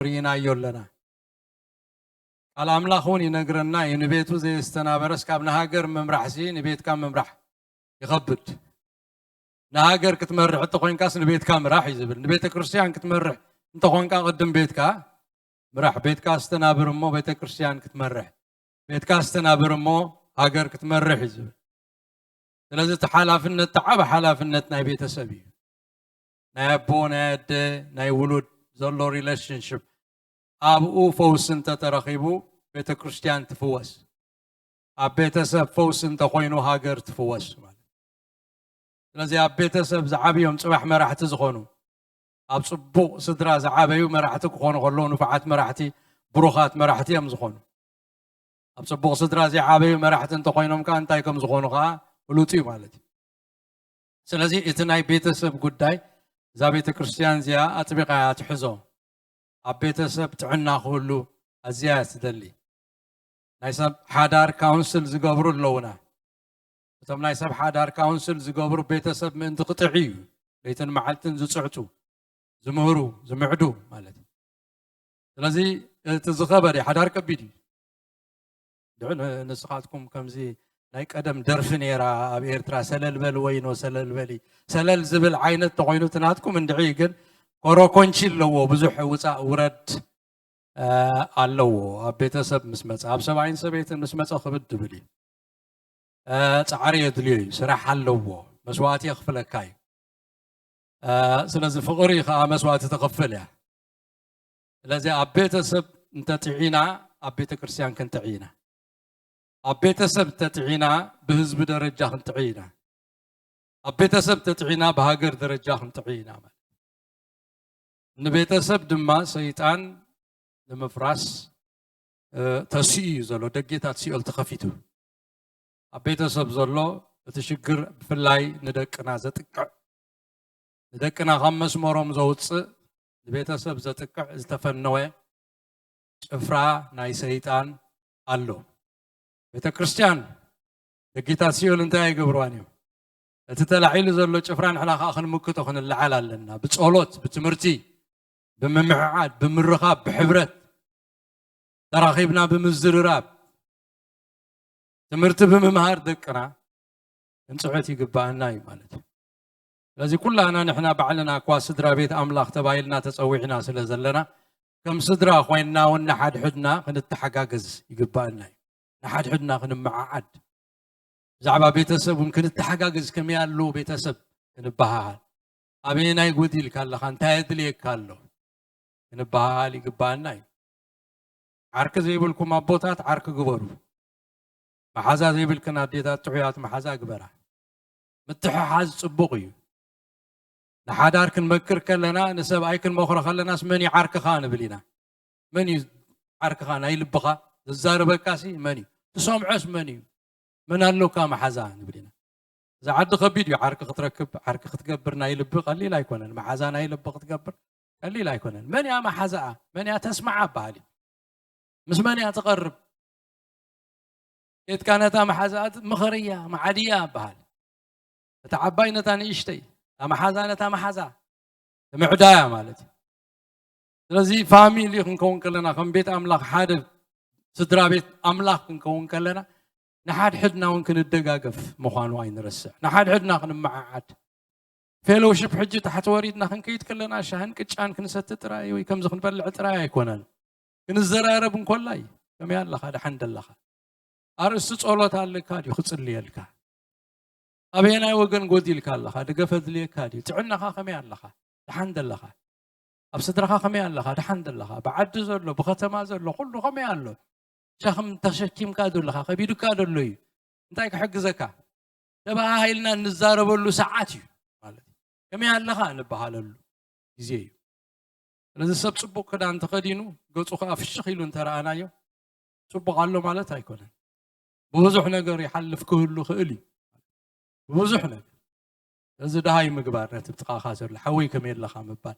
ርኢናዮ ኣለና። ቃል ኣምላኽ እውን ይነግረና እዩ፣ "ንቤቱ ዘየስተናበረስ ካብ ንሃገር ምምራሕሲ ንቤትካ ምምራሕ ይኸብድ። ንሃገር ክትመርሕ እንተኾይንካስ ንቤትካ ምራሕ" እዩ ዝብል። ንቤተ ክርስቲያን ክትመርሕ እንተኾንካ ቅድም ቤትካ ምራሕ። ቤትካ ኣስተናብር እሞ ቤተ ክርስቲያን ክትመርሕ፣ ቤትካ ኣስተናብር እሞ ሃገር ክትመርሕ እዩ ዝብል። ስለዚ እቲ ሓላፍነት፣ እቲ ዓቢ ሓላፍነት ናይ ቤተሰብ እዩ። ናይ ኣቦ፣ ናይ ኣደ፣ ናይ ውሉድ ዘሎ ሪሌሽንሽፕ ኣብኡ ፈውሲ እንተተረኺቡ ቤተ ክርስቲያን ትፍወስ። ኣብ ቤተሰብ ፈውሲ እንተኾይኑ ሃገር ትፍወስ ማለት። ስለዚ ኣብ ቤተሰብ ዝዓብዮም ጽባሕ መራሕቲ ዝኾኑ፣ ኣብ ጽቡቕ ስድራ ዝዓበዩ መራሕቲ ክኾኑ ከለዉ ንፉዓት መራሕቲ፣ ብሩኻት መራሕቲ እዮም ዝኾኑ። ኣብ ጽቡቕ ስድራ ዘይዓበዩ መራሕቲ እንተኾይኖም ከኣ እንታይ ከም ዝኾኑ ከኣ ፍሉጥ እዩ ማለት እዩ። ስለዚ እቲ ናይ ቤተሰብ ጉዳይ እዛ ቤተ ክርስቲያን እዚኣ ኣጥቢቓ እያ ትሕዞ። ኣብ ቤተሰብ ጥዕና ክህሉ ኣዝያ እያ ትደሊ። ናይ ሰብ ሓዳር ካውንስል ዝገብሩ ኣለዉና። እቶም ናይ ሰብ ሓዳር ካውንስል ዝገብሩ ቤተሰብ ምእንቲ ክጥዕዩ ለይትን መዓልትን ዝጽዕቱ፣ ዝምህሩ፣ ዝምዕዱ ማለት እዩ። ስለዚ እቲ ዝኸበደ ሓዳር ከቢድ እዩ። ድዑ ን-፣ ንስኻትኩም ከምዚ ናይ ቀደም ደርፊ ነይራ ኣብ ኤርትራ፣ "ሰለል በል ወይኖ ሰለል በሊ"፣ ሰለል ዝብል ዓይነት ተኾይኑ እቲ ናትኩም እንድዒ ግን ኮሮኮንቺ ኣለዎ፣ ብዙሕ ውፃእ ውረድ፣ እ፣ ኣለዎ። ኣብ ቤተሰብ ምስ መፀ፣ ኣብ ሰብኣይን ሰበይትን ምስ መፀ ክብድ ድብል እዩ። እ፣ ፃዕሪ የድልዮ እዩ፣ ስራሕ ኣለዎ፣ መስዋእቲ የኽፍለካ እዩ። እ፣ ስለዚ ፍቕሪ ከዓ መስዋእቲ ተኸፍል እያ። ስለዚ ኣብ ቤተሰብ እንተጥዒና ኣብ ቤተ ክርስቲያን ክንጥዒ ኢና። ኣብ ቤተሰብ እንተጥዒና ብህዝቢ ደረጃ ክንጥዒ ኢና። ኣብ ቤተሰብ እንተጥዒና ብሃገር ደረጃ ክንጥዒ ኢና ማለት። ንቤተሰብ ድማ ሰይጣን ንምፍራስ፣ እ፣ ተሲኡ እዩ ዘሎ፣ ደጌታት ሲኦል ተኸፊቱ። ኣብ ቤተሰብ ዘሎ እቲ ሽግር ብፍላይ ንደቅና ዘጥቅዕ፣ ንደቅና ካብ መስመሮም ዘውፅእ፣ ንቤተሰብ ዘጥቅዕ ዝተፈነወ ጭፍራ ናይ ሰይጣን ኣሎ። ቤተ ክርስቲያን ደጊታት ሲኦል እንታይ ኣይገብርዋን እዮም። እቲ ተላዒሉ ዘሎ ጭፍራ ንሕና ከዓ ክንምክቶ ክንለዓል ኣለና። ብጸሎት፣ ብትምህርቲ፣ ብምምዕዓድ፣ ብምርኻብ፣ ብሕብረት፣ ተራኺብና ብምዝርራብ፣ ትምህርቲ ብምምሃር ደቅና ክንጽዕት ይግባኣና እዩ ማለት እዩ። ስለዚ ኩላና ንሕና ባዕልና እኳ ስድራ ቤት ኣምላኽ ተባሂልና ተጸዊዕና ስለ ዘለና፣ ከም ስድራ ኮይንና እውን ንሓድሕድና ክንተሓጋገዝ ይግባኣና እዩ። ንሓድሕድና ክንመዓዓድ፣ ብዛዕባ ቤተሰብ እውን ክንተሓጋገዝ፣ ከመይ ኣሎ ቤተሰብ ክንበሃሃል፣ ኣበየናይ ጎዲልካ ኣለኻ፣ እንታይ የድልየካ ኣሎ ክንበሃሃል ይግባኣና እዩ። ዓርኪ ዘይብልኩም ኣቦታት ዓርኪ ግበሩ። መሓዛ ዘይብልክን ኣዴታት ጥዑያት መሓዛ ግበራ። ምትሕሓዝ ጽቡቕ እዩ። ንሓዳር ክንመክር ከለና፣ ንሰብኣይ ክንመኽሮ ከለናስ መን እዩ ዓርክኻ ንብል ኢና። መን እዩ ዓርክኻ? ናይ ልብኻ ዝዛረበካሲ መን እዩ? ትሰምዖስ መን እዩ? መን ኣሎካ መሓዛ ንብል ኢና። እዚ ዓዲ ከቢድ እዩ። ዓርኪ ክትረክብ፣ ዓርኪ ክትገብር ናይ ልቢ ቀሊል ኣይኮነን። መሓዛ ናይ ልቢ ክትገብር ቀሊል ኣይኮነን። መን እያ መሓዛኣ? መን እያ ተስማዓ በሃል እዩ። ምስ መን እያ ትቐርብ? ኤትካ ነታ መሓዛኣ ምኸርያ፣ መዓድያ በሃል። እታ ዓባይ ነታ ንእሽተይ፣ እታ መሓዛ ነታ መሓዛ ትምዕዳያ ማለት እዩ። ስለዚ ፋሚሊ ክንከውን ከለና፣ ከም ቤት ኣምላኽ ሓደ ስድራ ቤት ኣምላኽ ክንከውን ከለና፣ ንሓድሕድና እውን ክንደጋገፍ ምዃኑ ኣይንረስዕ። ንሓድሕድና ክንመዓዓድ። ፌሎውሺፕ ሕጂ ታሕቲ ወሪድና ክንከይድ ከለና ሻህን ቅጫን ክንሰቲ ጥራይ ወይ ከምዚ ክንበልዕ ጥራይ ኣይኮነን። ክንዘራረብ እንኮላይ፣ ከመይ ኣለኻ? ደሓን ደለኻ? ኣርእስቲ ጸሎት ኣለካ ድዩ ክጽልየልካ? ኣበየናይ ወገን ጎዲልካ ኣለኻ? ደገፍ ኣድልየካ ድዩ? ጥዕናኻ ከመይ ኣለኻ? ደሓን ደለኻ? ኣብ ስድራኻ ከመይ ኣለኻ? ደሓን ደለኻ? ብዓዲ ዘሎ፣ ብኸተማ ዘሎ፣ ኩሉ ከመይ ኣሎ? ሸኽም ተሸኪምካ ዶ ኣለኻ? ከቢዱካ ዶ ኣሎ እዩ? እንታይ ክሕግዘካ? ተበሃሂልና እንዛረበሉ ሰዓት እዩ ማለት እዩ። ከመይ ኣለኻ እንበሃለሉ ግዜ እዩ። ስለዚ ሰብ ጽቡቕ ክዳን ተኸዲኑ፣ ገጹ ከኣ ፍሽኽ ኢሉ እንተረኣናዮ፣ ጽቡቕ ኣሎ ማለት ኣይኮነን። ብብዙሕ ነገር ይሓልፍ ክህሉ ክእል እዩ። ብብዙሕ ነገር። እዚ ደሃይ ምግባር፣ ነቲ ጥቓኻ ዘሎ ሓወይ ከመይ ኣለኻ ምባል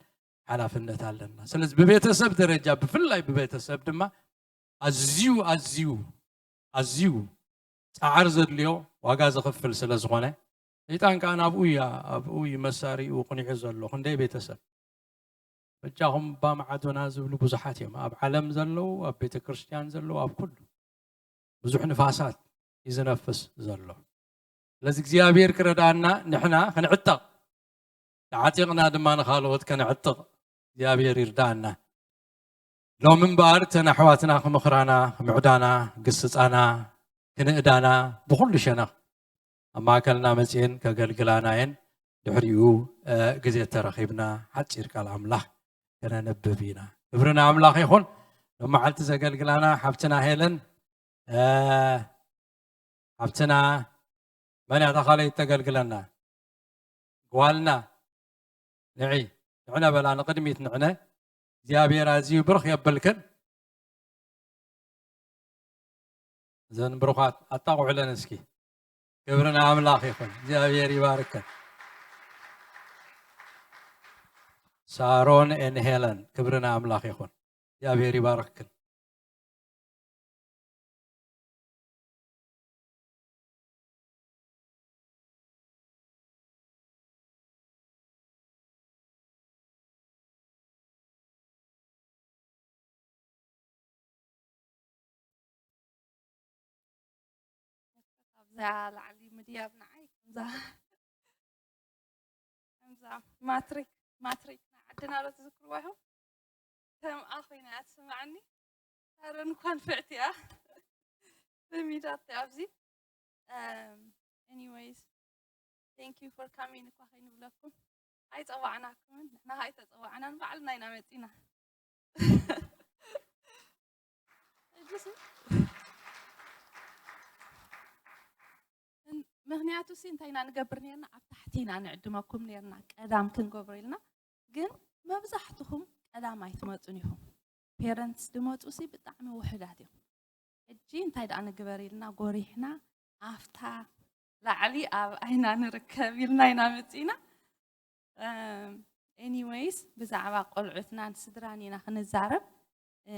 ሓላፍነት ኣለና። ስለዚ ብቤተሰብ ደረጃ፣ ብፍላይ ብቤተሰብ ድማ ኣዝዩ፣ ኣዝዩ፣ ኣዝዩ ጻዕሪ ዘድልዮ፣ ዋጋ ዘኽፍል ስለ ዝኾነ፣ ሰይጣን ከኣ ናብኡ እያ፣ ኣብኡ እዩ መሳሪኡ ቅኒዑ ዘሎ። ክንደይ ቤተሰብ በጃኹም እባ መዓዶና ዝብሉ ብዙሓት እዮም። ኣብ ዓለም ዘለዉ፣ ኣብ ቤተ ክርስቲያን ዘለዉ፣ ኣብ ኩሉ ብዙሕ ንፋሳት እዩ ዝነፍስ ዘሎ። ስለዚ እግዚኣብሔር ክረዳና ንሕና ክንዕጠቕ፣ ተዓጢቕና ድማ ንኻልኦት ከነዕጥቕ እግዚኣብሔር ይርዳና። ሎሚ እምበኣር እተን ኣሕዋትና ክምኽራና፣ ክምዕዳና፣ ክግስጻና፣ ክንእዳና ብኹሉ ሸነኽ ኣብ ማእከልና መጺኤን ከገልግላና እየን። ድሕሪኡ፣ እ፣ ግዜ ተረኺብና ሓጺር ቃል ኣምላኽ ከነንብብ ኢና። ክብሪ ንኣምላኽ ይኹን። ሎም መዓልቲ ዘገልግላና ሓብትና ሄለን፣ እ፣ ሓብትና መን እያ እታ ካልኣይቲ ተገልግለና? ጓልና። ንዒ፣ ንዕነ በላ፣ ንቕድሚት ንዕነ። እግዚኣብሔር ኣዝዩ ብርኽ የብልክን። እዘን ብሩኻት ኣጣቕዑለን እስኪ። ክብሪ ንኣምላኽ ይኹን። እግዚኣብሔር ይባርክን። ሳሮን ኤን ሄለን፣ ክብሪ ንኣምላኽ ይኹን። እግዚኣብሔር ይባርክን። ካብዛ ላዕሊ ምድያብ ንዓይ ከምዛ፣ ከምዛ ማትሪክ፣ ማትሪክ ናይ ዓድና ዶ ትዝክርዋ ኢኹም? ከምኣ ኮይና እያ ትስምዓኒ። ሳሮን እኳ ንፍዕቲ እያ። ለሚዳቶ ኣብዚ። Um, anyways, thank you for coming እኳ ከይንብለኩም ኣይጸዋዕናኩምን፣ ንሕና ከኣ ኣይተጸዋዕናን፣ ባዕልና ኢና መጺና። ሕጂ ሲ-፣ እን-፣ ምኽንያቱ ሲ እንታይ ኢና ንገብር ነርና? ኣብ ታሕቲ ኢና ንዕድመኩም ነርና፣ ቀዳም ክንገብሮ ኢልና። ግን መብዛሕትኹም ቀዳም ኣይትመጹን ኢኹም። ፔረንትስ ድመጹ ሲ ብጣዕሚ ውሑዳት እዮም። ሕጂ እንታይ ደኣ ንግበር ኢልና ጎሪሕና፣ ኣፍታ ላዕሊ ኣብ ኣይና ንርከብ ኢልና ኢና መጺና። እም፣ ኤኒዌይስ፣ ብዛዕባ ቆልዑትናን ስድራን ኢና ክንዛረብ። እ፣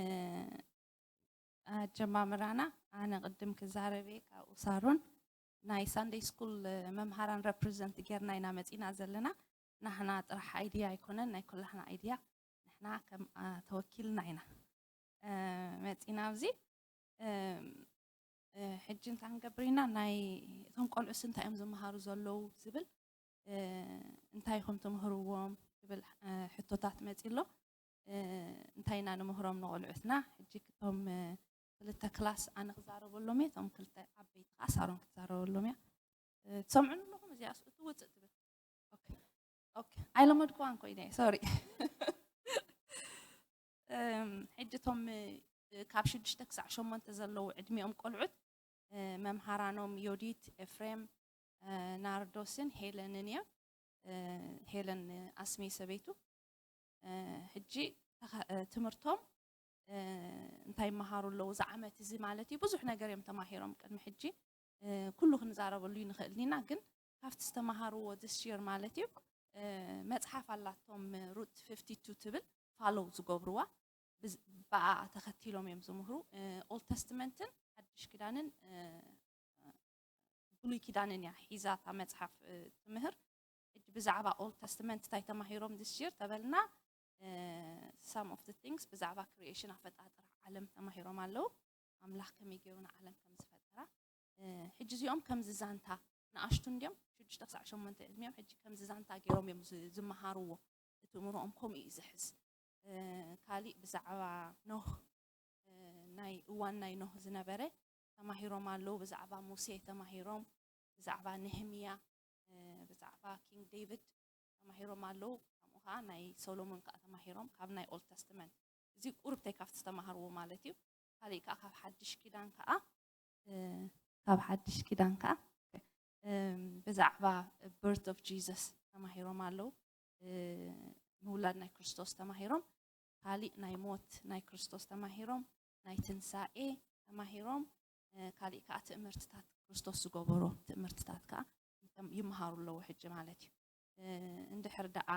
ኣጀማምራና ኣነ ቅድም ክዛረብ እየ፣ ካብኡ ሳሮን። ናይ ሳንደይ ስኩል መምሃራን ረፕረዘንት ጌርና ኢና መጺና ዘለና። ናህና ጥራሕ ኣይድያ ኣይኮነን፣ ናይ ኩላህና ኣይድያ። ንሕና ከም፣ አ፣ ተወኪልና ኢና፣ እ፣ መጺና ኣብዚ። እም፣ እ፣ ሕጂ እንታይ ክንገብር ኢና? ናይ እቶም ቆልዑስ እንታይ እዮም ዝመሃሩ ዘለዉ ዝብል፣ እ፣ እንታይ ኢኹም ትምህርዎም ዝብል፣ እ፣ ሕቶታት መጺ ኣሎ። እ፣ እንታይ ኢና ንምህሮም ንቆልዑትና? ሕጂ እቶም፣ እ፣ ክልተ ክላስ ኣነ ክዛረበሎም እየ፣ እቶም ክልተ ዓበይቲ ከኣ ሳሮን ክትዛረበሎም እያ። እ፣ ትሰምዑኒ ኣለኹም? እዚኣስ እቲ ውጽእ ትብል። ኦኬ። ኦኬ። ኣይለመድኩዋን ኮይነ እየ፣ ሶሪ። እም፣ ሕጂ እቶም፣ እ፣ ካብ ሽዱሽተ ክሳዕ ሸሞንተ ዘለዉ ዕድሚኦም ቆልዑት፣ እ፣ መምሃራኖም ዮዲት፣ ኤፍሬም፣ እ፣ ናርዶስን ሄለንን እዮም። እ፣ ሄለን ኣስሜ ሰበይቱ። እ፣ ሕጂ ተኸ-፣ እ፣ ትምህርቶም፣ እ፣ እንታይ ይመሃሩ ኣለዉ እዚ ዓመት እዚ ማለት እዩ? ብዙሕ ነገር እዮም ተማሂሮም ቅድሚ ሕጂ። እ፣ ኩሉ ክንዛረበሉ ይንኽእል ኢና፣ ግን ካብቲ ዝተመሃርዎ this year ማለት እዩ፣ እ፣ መጽሓፍ ኣላቶም፣ ሩት ፊፍቲ ቱ ትብል ፋሎው ዝገብርዋ፣ ብዝ-፣ ብኣ ተኸቲሎም እዮም ዝምህሩ። እ፣ ኦልድ ተስትመንትን ሓድሽ ኪዳንን፣ እ፣ ብሉይ ኪዳንን እያ ሒዛ እታ መጽሓፍ፣ እ፣ ትምህር። ሕጂ ብዛዕባ ኦልድ ተስትመንት እንታይ ተማሂሮም this year ተበልና፣ እ፣ some of the things ብዛዕባ ክሪኤሽን ኣፈጣጥራ ዓለም ተማሂሮም ኣለዉ። ኣምላኽ ከመይ ገይሩ ንዓለም ከም ዝፈጠራ። እ፣ ሕጂ እዚኦም ከምዚ ዛንታ ንኣሽቱ እንድዮም፣ ሽዱሽተ ክሳዕ ሸሞንተ ዕድሚኦም፣ ሕጂ ከምዚ ዛንታ ገይሮም እዮም ዝ-፣ ዝመሃርዎ። እቲ እምሮኦም ከምኡ እዩ ዝሕዝ። እ፣ ካሊእ ብዛዕባ ኖህ፣ እ፣ ናይ እዋን ናይ ኖህ ዝነበረ ተማሂሮም ኣለዉ። ብዛዕባ ሙሴ ተማሂሮም፣ ብዛዕባ ነህምያ፣ እ፣ ብዛዕባ ኪንግ ዴቪድ ተማሂሮም ኣለዉ። ከምኡ ከኣ ናይ ሶሎሞን ከኣ ተማሂሮም ካብ ናይ ኦልድ ተስተመንት። እዚ ቁሩብተይ ካብቲ ዝተማሃርዎ ማለት እዩ። ካሊእ ከኣ ካብ ሓድሽ ኪዳን ከኣ፣ እ፣ ካብ ሓድሽ ኪዳን ከኣ፣ እም፣ ብዛዕባ በርት ኦፍ ጂሰስ ተማሂሮም ኣለዉ። እ፣ ምውላድ ናይ ክርስቶስ ተማሂሮም፣ ካሊእ ናይ ሞት ናይ ክርስቶስ ተማሂሮም፣ ናይ ትንሳኤ ተማሂሮም፣ እ፣ ካሊእ ከኣ ትእምርትታት ክርስቶስ ዝገበሮ ትእምርትታት ከኣ ይም-፣ ይመሃሩ ኣለዉ ሕጂ ማለት እዩ። እ፣ እንድሕር ደኣ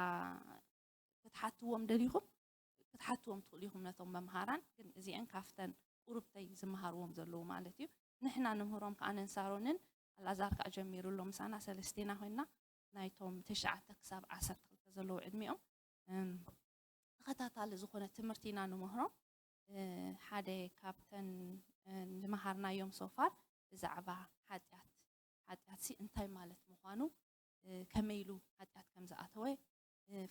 ክትሓትዎም ደሊኹም፣ ክትሓትዎም ትኽእሉ ኢኹም ነቶም መምሃራን፣ ግን እዚአን ካፍተን ቁሩብተይ ዝመሃርዎም ዘለዉ ማለት እዩ። ንሕና ንምህሮም ከኣ ኣነን ሳሮንን፣ ኣልኣዛር ከኣ ጀሚሩ ኣሎ ምሳና፣ ሰለስቴና ኮይንና ናይቶም ትሽዓተ ክሳብ ዓሰርተ ክልተ ዘለዉ ዕድሚኦም። እም፣ ተኸታታሊ ዝኾነ ትምህርቲ ኢና ንምህሮም። ሓደ ካብተን ዝመሃርናዮም ሶፋር ብዛዕባ ሓጢኣት፣ ሓጢኣትሲ እንታይ ማለት ምዃኑ፣ ከመይ ኢሉ ሓጢኣት ከም ዝኣተወ፣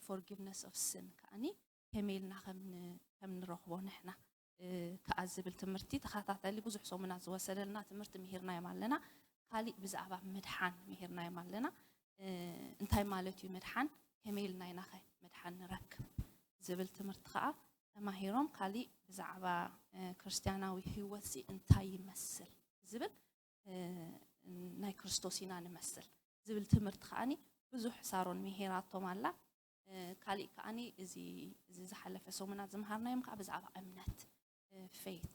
forgiveness of sin ከኣኒ ከመይ ኢልና ከም ንረኽቦ ንሕና ከኣ ዝብል ትምህርቲ ተኸታተሊ ብዙሕ ሰሙናት ዝወሰደልና ትምህርቲ ምሂርናዮም ኣለና። ካሊእ ብዛዕባ ምድሓን ምሂርናዮም ኣለና። እንታይ ማለት እዩ ምድሓን፣ ከመይ ኢልና ኢናኸ ምድሓን ንረክብ ዝብል ትምህርቲ ከኣ ተማሂሮም። ካሊእ ብዛዕባ ክርስትያናዊ ህይወትሲ እንታይ ይመስል ዝብል፣ ናይ ክርስቶስ ኢና ንመስል ዝብል ትምህርቲ ከኣኒ ብዙሕ ሳሮን ምሂራቶም ኣላ። ካሊእ ከኣኒ እዚ እዚ ዝሓለፈ ሰሙናት ዝመሃርናዮም ከኣ ብዛዕባ እምነት፣ faith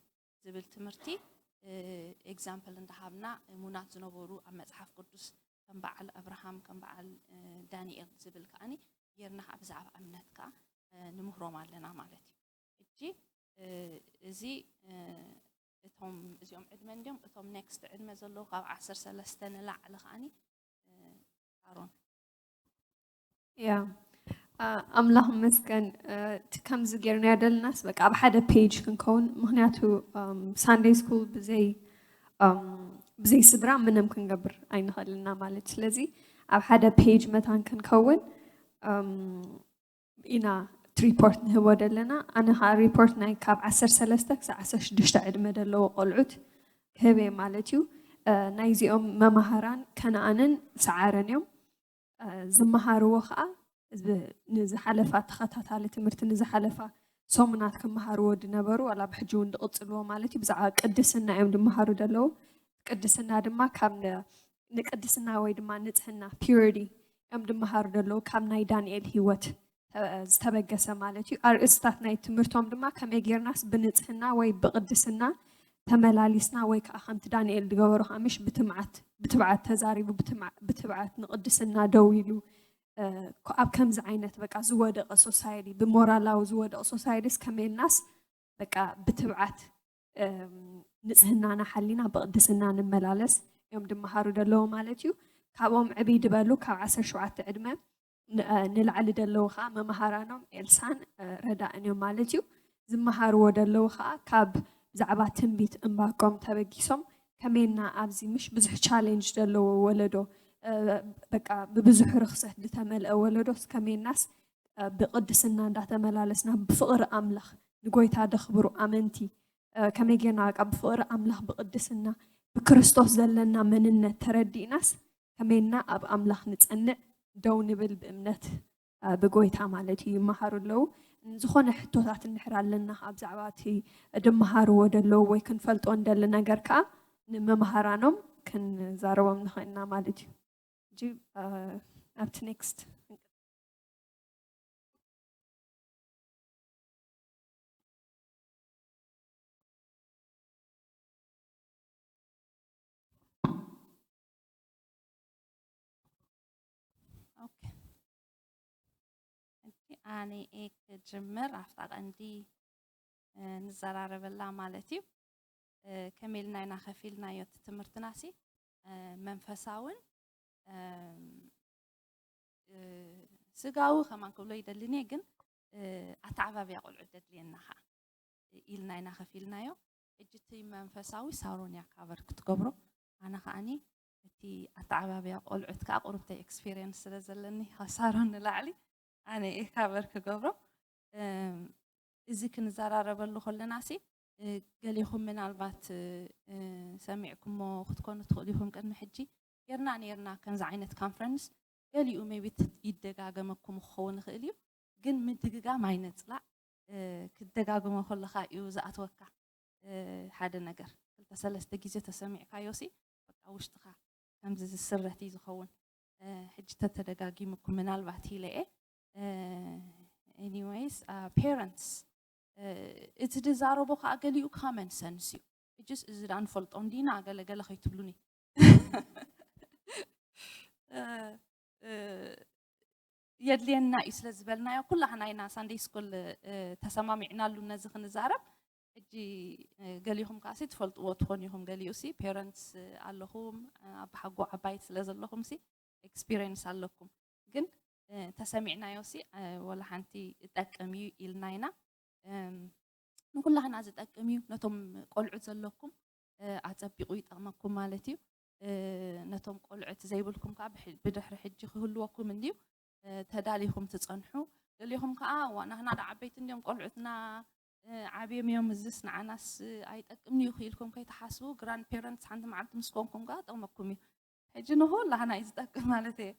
ዝብል ትምህርቲ example እንዳሃብና እሙናት ዝነበሩ ኣብ መጽሓፍ ቅዱስ ከም በዓል ኣብርሃም፣ ከም በዓል ዳንኤል ዝብል ከኣኒ ጌርና ከኣ ብዛዕባ እምነት ከኣ ንምህሮም ኣለና ማለት እዩ። ሕጂ እዚ እቶም እዚኦም ዕድመ እንዲዮም፣ እቶም next ዕድመ ዘለዉ ካብ ዓሰርተ ሰለስተ ንላዕሊ ከኣኒ ሳሮን። ያ ኣምላኽ መስገን። እቲ ከምዚ ጌርናዮ ደለናስ በቃ ኣብ ሓደ page ክንከውን፣ ምክንያቱ Sunday school ብዘይ ብዘይ ስድራ ምንም ክንገብር ኣይንኽእልና ማለት። ስለዚ ኣብ ሓደ page መታን ክንከውን ኢና report ንህቦ ደለና። ኣነ ከዓ report ናይ ካብ ዓሰርተ ሰለስተ ክሳብ ዓሰርተ ሽዱሽተ ዕድመ ደለዎ ቆልዑት ክህብ እየ ማለት እዩ። ናይዚኦም መማህራን ከነኣንን ሰዓረን እዮም። ዝመሃርዎ ከዓ ንዝሓለፋ ተኸታታሊ ትምህርቲ ንዝሓለፋ ሰሙናት ክመሃርዎ ዝነበሩ ዋላ ብሕጂ እውን ዝቕፅልዎ ማለት እዩ። ብዛዕባ ቅድስና እዮም ዝመሃሩ ዘለዉ። ቅድስና ድማ ካብ ንቅድስና ወይ ድማ ንፅህና purity እዮም ዝመሃሩ ዘለዉ ካብ ናይ ዳንኤል ህይወት ዝተበገሰ ማለት እዩ። ኣርእስታት ናይ ትምህርቶም ድማ ከመይ ጌርናስ ብንፅህና ወይ ብቅድስና ተመላሊስና ወይ ከዓ ከምቲ ዳንኤል ዝገበሮ ከዓ ምሽ ብትምዓት ብትብዓት ተዛሪቡ ብትብዓት ንቅድስና ደው ኢሉ ኣብ ከምዚ ዓይነት በቃ ዝወደቀ society ብሞራላዊ ዝወደቀ society ስ ከመይ ኢልናስ በቃ ብትብዓት ንፅህናና ሓሊና ብቅድስና ንመላለስ እዮም ዝመሃሩ ዘለዉ ማለት እዩ። ካብኦም ዕብይ ዝበሉ ካብ ዓሰርተ ሸውዓተ ዕድመ ንላዕሊ ዘለዉ ከዓ መምሃራኖም ኤልሳን ረዳእን እዮም ማለት እዩ። ዝመሃርዎ ዘለዉ ከዓ ካብ ብዛዕባ ትንቢት እምባቆም ተበጊሶም ከመይና ኣብዚ ምሽ ብዙሕ challenge ዘለዎ ወለዶ በቃ ብብዙሕ ርክሰት ዝተመልአ ወለዶስ ከመይናስ ብቅድስና እንዳተመላለስና ብፍቅሪ ኣምላኽ ንጎይታ ደኽብሩ ኣመንቲ ከመይ ጌርና በቃ ብፍቅሪ ኣምላኽ ብቅድስና ብክርስቶስ ዘለና መንነት ተረዲእናስ ከመይና ኣብ ኣምላኽ ንጸንዕ ደው ንብል ብእምነት ብጎይታ ማለት እዩ ይመሃሩ ኣለዉ። ዝኾነ ሕቶታት እንድሕር ኣለና ኣብ ዛዕባ እቲ ድመሃርዎ ደለዉ ወይ ክንፈልጦ እንደሊ ነገር ከኣ ንመምሃራኖም ክንዛረቦም ንኽእልና ማለት እዩ። ሕጂ ኣብቲ next ኦኬ። ሕጂ ኣነ እየ ክጅምር ኣብታ ቀንዲ ንዘራረበላ ማለት እዩ። ከመይ ኢልና ኢና ከፊልናዮ እቲ ትምህርትና ሲ መንፈሳውን ስጋዊ ከማን ክብሎ ይደልን እየ ግን ኣተዓባብያ ቆልዑ ደድልየና ከዓ ኢልና ኢና ከፊልናዮ። ሕጂ እቲ መንፈሳዊ ሳሮን እያ ካቨር ክትገብሮ ኣነ ከዓኒ እቲ ኣተዓባብያ ቆልዑት ከዓ ቁሩብተይ experience ስለ ዘለኒ ካብ ሳሮን ንላዕሊ ኣነ እየ ካቨር ክገብሮ። እዚ ክንዘራረበሉ ከለና ሲ ገሌኹም ምናልባት ሰሚዕኩሞ ክትኮኑ ትኽእሉ ኢኹም። ቅድሚ ሕጂ ጌርና ኔርና ከምዚ ዓይነት conference፣ ገሊኡ maybe ይደጋገመኩም ክኸውን ይኽእል እዩ፣ ግን ምድግጋም ኣይነፅላእ። ክደጋግሞ ከለኻ እዩ ዝኣትወካ ሓደ ነገር። ክልተ ሰለስተ ግዜ ተሰሚዕካዮ ሲ በቃ ውሽጥኻ ከምዚ ዝስረት እዩ ዝኸውን። ሕጂ ተተደጋጊሙኩም ምናልባት ኢለ እየ። Anyways, parents፣ እቲ ዝዛረቦ ከዓ ገሊኡ common sense እዩ። ሕጅስ እዚ ደኣ ንፈልጦ እንዲና ገለገለ ከይትብሉኒ። የድልየና እዩ ስለ ዝበልናዮ ኩላህና ኢና Sunday school ተሰማሚዕናሉ ነዚ ክንዛረብ። ሕጂ ገሊኹም ከኣሲ ትፈልጥዎ ትኾኑ ኢኹም፣ ገሊኡ ሲ parents ኣለኹም፣ ኣባሓጎ ዓባይቲ ስለ ዘለኹም ሲ experience ኣለኩም። ግን ተሰሚዕናዮ ሲ ወላ ሓንቲ እጠቅም እዩ ኢልና ኢና። ንኩላህና ዝጠቅም እዩ። ነቶም ቆልዑት ዘለኩም ኣጸቢቑ ይጠቕመኩም ማለት እዩ። ነቶም ቆልዑት ዘይብልኩም ከዓ ብድሕሪ ሕጂ ክህልወኩም እንድዩ። ተዳሊኹም ትጸንሑ። ገሊኹም ከዓ ዋ ናህና ዶ ዓበይቲ እንድዮም ቆልዑትና ዓብዮም እዮም፣ እዝስ ንዓናስ ኣይጠቅምን እዩ ኢልኩም ከይትሓስቡ። ግራንድ ፔረንትስ ሓንቲ መዓልቲ ምስ ኮንኩም ከዓ ጠቕመኩም እዩ። ሕጂ ንኹላህና እዩ ዝጠቅም ማለት እየ።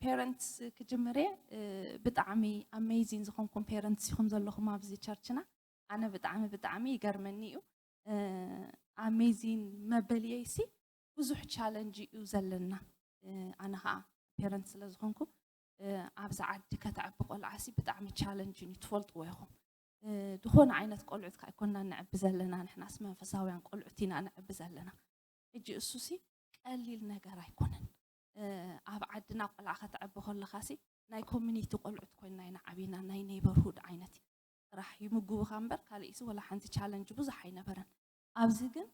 ፔረንትስ ክጅምር እየ። ብጣዕሚ ኣሜዚን ዝኾንኩም ፔረንትስ ኢኹም ዘለኹም ኣብዚ ቸርችና። ኣነ ብጣዕሚ ብጣዕሚ ይገርመኒ እዩ። ኣሜዚን መበልየይሲ ብዙሕ ቻለንጅ እዩ ዘለና። ኣነ ከዓ ፔረንት ስለ ዝኾንኩ ኣብዚ ዓዲ ከተዕቢ ቆልዓሲ ብጣዕሚ ቻለንጅ እዩ፣ ትፈልጥዎ ኢኹም። ዝኾነ ዓይነት ቆልዑት ከዓ ኣይኮንና ነዕቢ ዘለና፣ ንሕናስ መንፈሳውያን ቆልዑት ኢና ነዕቢ ዘለና። ሕጂ እሱሲ ቀሊል ነገር ኣይኮነን። ኣብ ዓድና ቆልዓ ከተዕቢ ከለኻሲ ናይ ኮሚኒቲ ቆልዑት ኮይንና ኢና ዓቢና፣ ናይ ኔይበርሁድ ዓይነት ጥራሕ ይምግቡኻ እምበር ካልእሲ ወላ ሓንቲ ቻለንጅ ብዙሕ ኣይነበረን። ኣብዚ ግን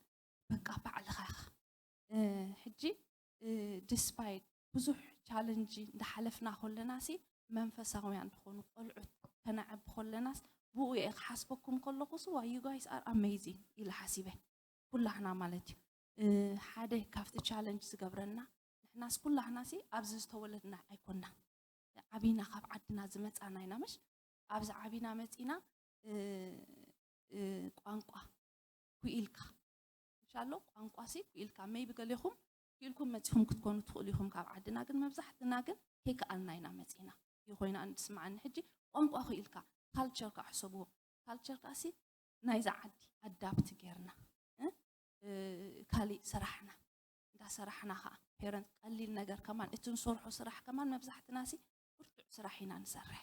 በቃ ባዕልኻ ኢኻ። ሕጂ ዲስፓይት ብዙሕ ቻለንጅ እንዳሓለፍና ከለናሲ መንፈሳውያን ዝኾኑ ቆልዑት ከነዕቢ ከለናስ ብኡ እየ ክሓስበኩም ከለኹስ ዋ you guys are amazing ኢለ ሓሲበ። ኩላህና ማለት እዩ። ሓደ ካብቲ ቻለንጅ ዝገብረና ንሕናስ ኩላህናሲ ኣብዚ ዝተወለድና ኣይኮንና። ዓቢና ካብ ዓድና ዝመጻና ኢና ምሽ ኣብዚ ዓቢና መጺና ቋንቋ ኩኢልካ ምሻሎ ቋንቋ ሲ ኩኢልካ ሜይቢ ገሌኹም ክኢልኩም መጺኹም ክትኮኑ ትኽእሉ ኢኹም ካብ ዓድና ግን መብዛሕትና ግን ከይከኣልና ኢና መጺና ይኾይና እንድስማዓኒ ሕጂ ቋንቋ ክኢልካ ካልቸርካ ሕሰብዎ ካልቸርካ ሲ ናይዛ ዓዲ ኣዳፕት ጌርና ካሊእ ስራሕና እንዳሰራሕና ከዓ ፔረንት ቀሊል ነገር ከማን እቲ ንሰርሖ ስራሕ ከማን መብዛሕትና ሲ ብርቱዕ ስራሕ ኢና ንሰርሕ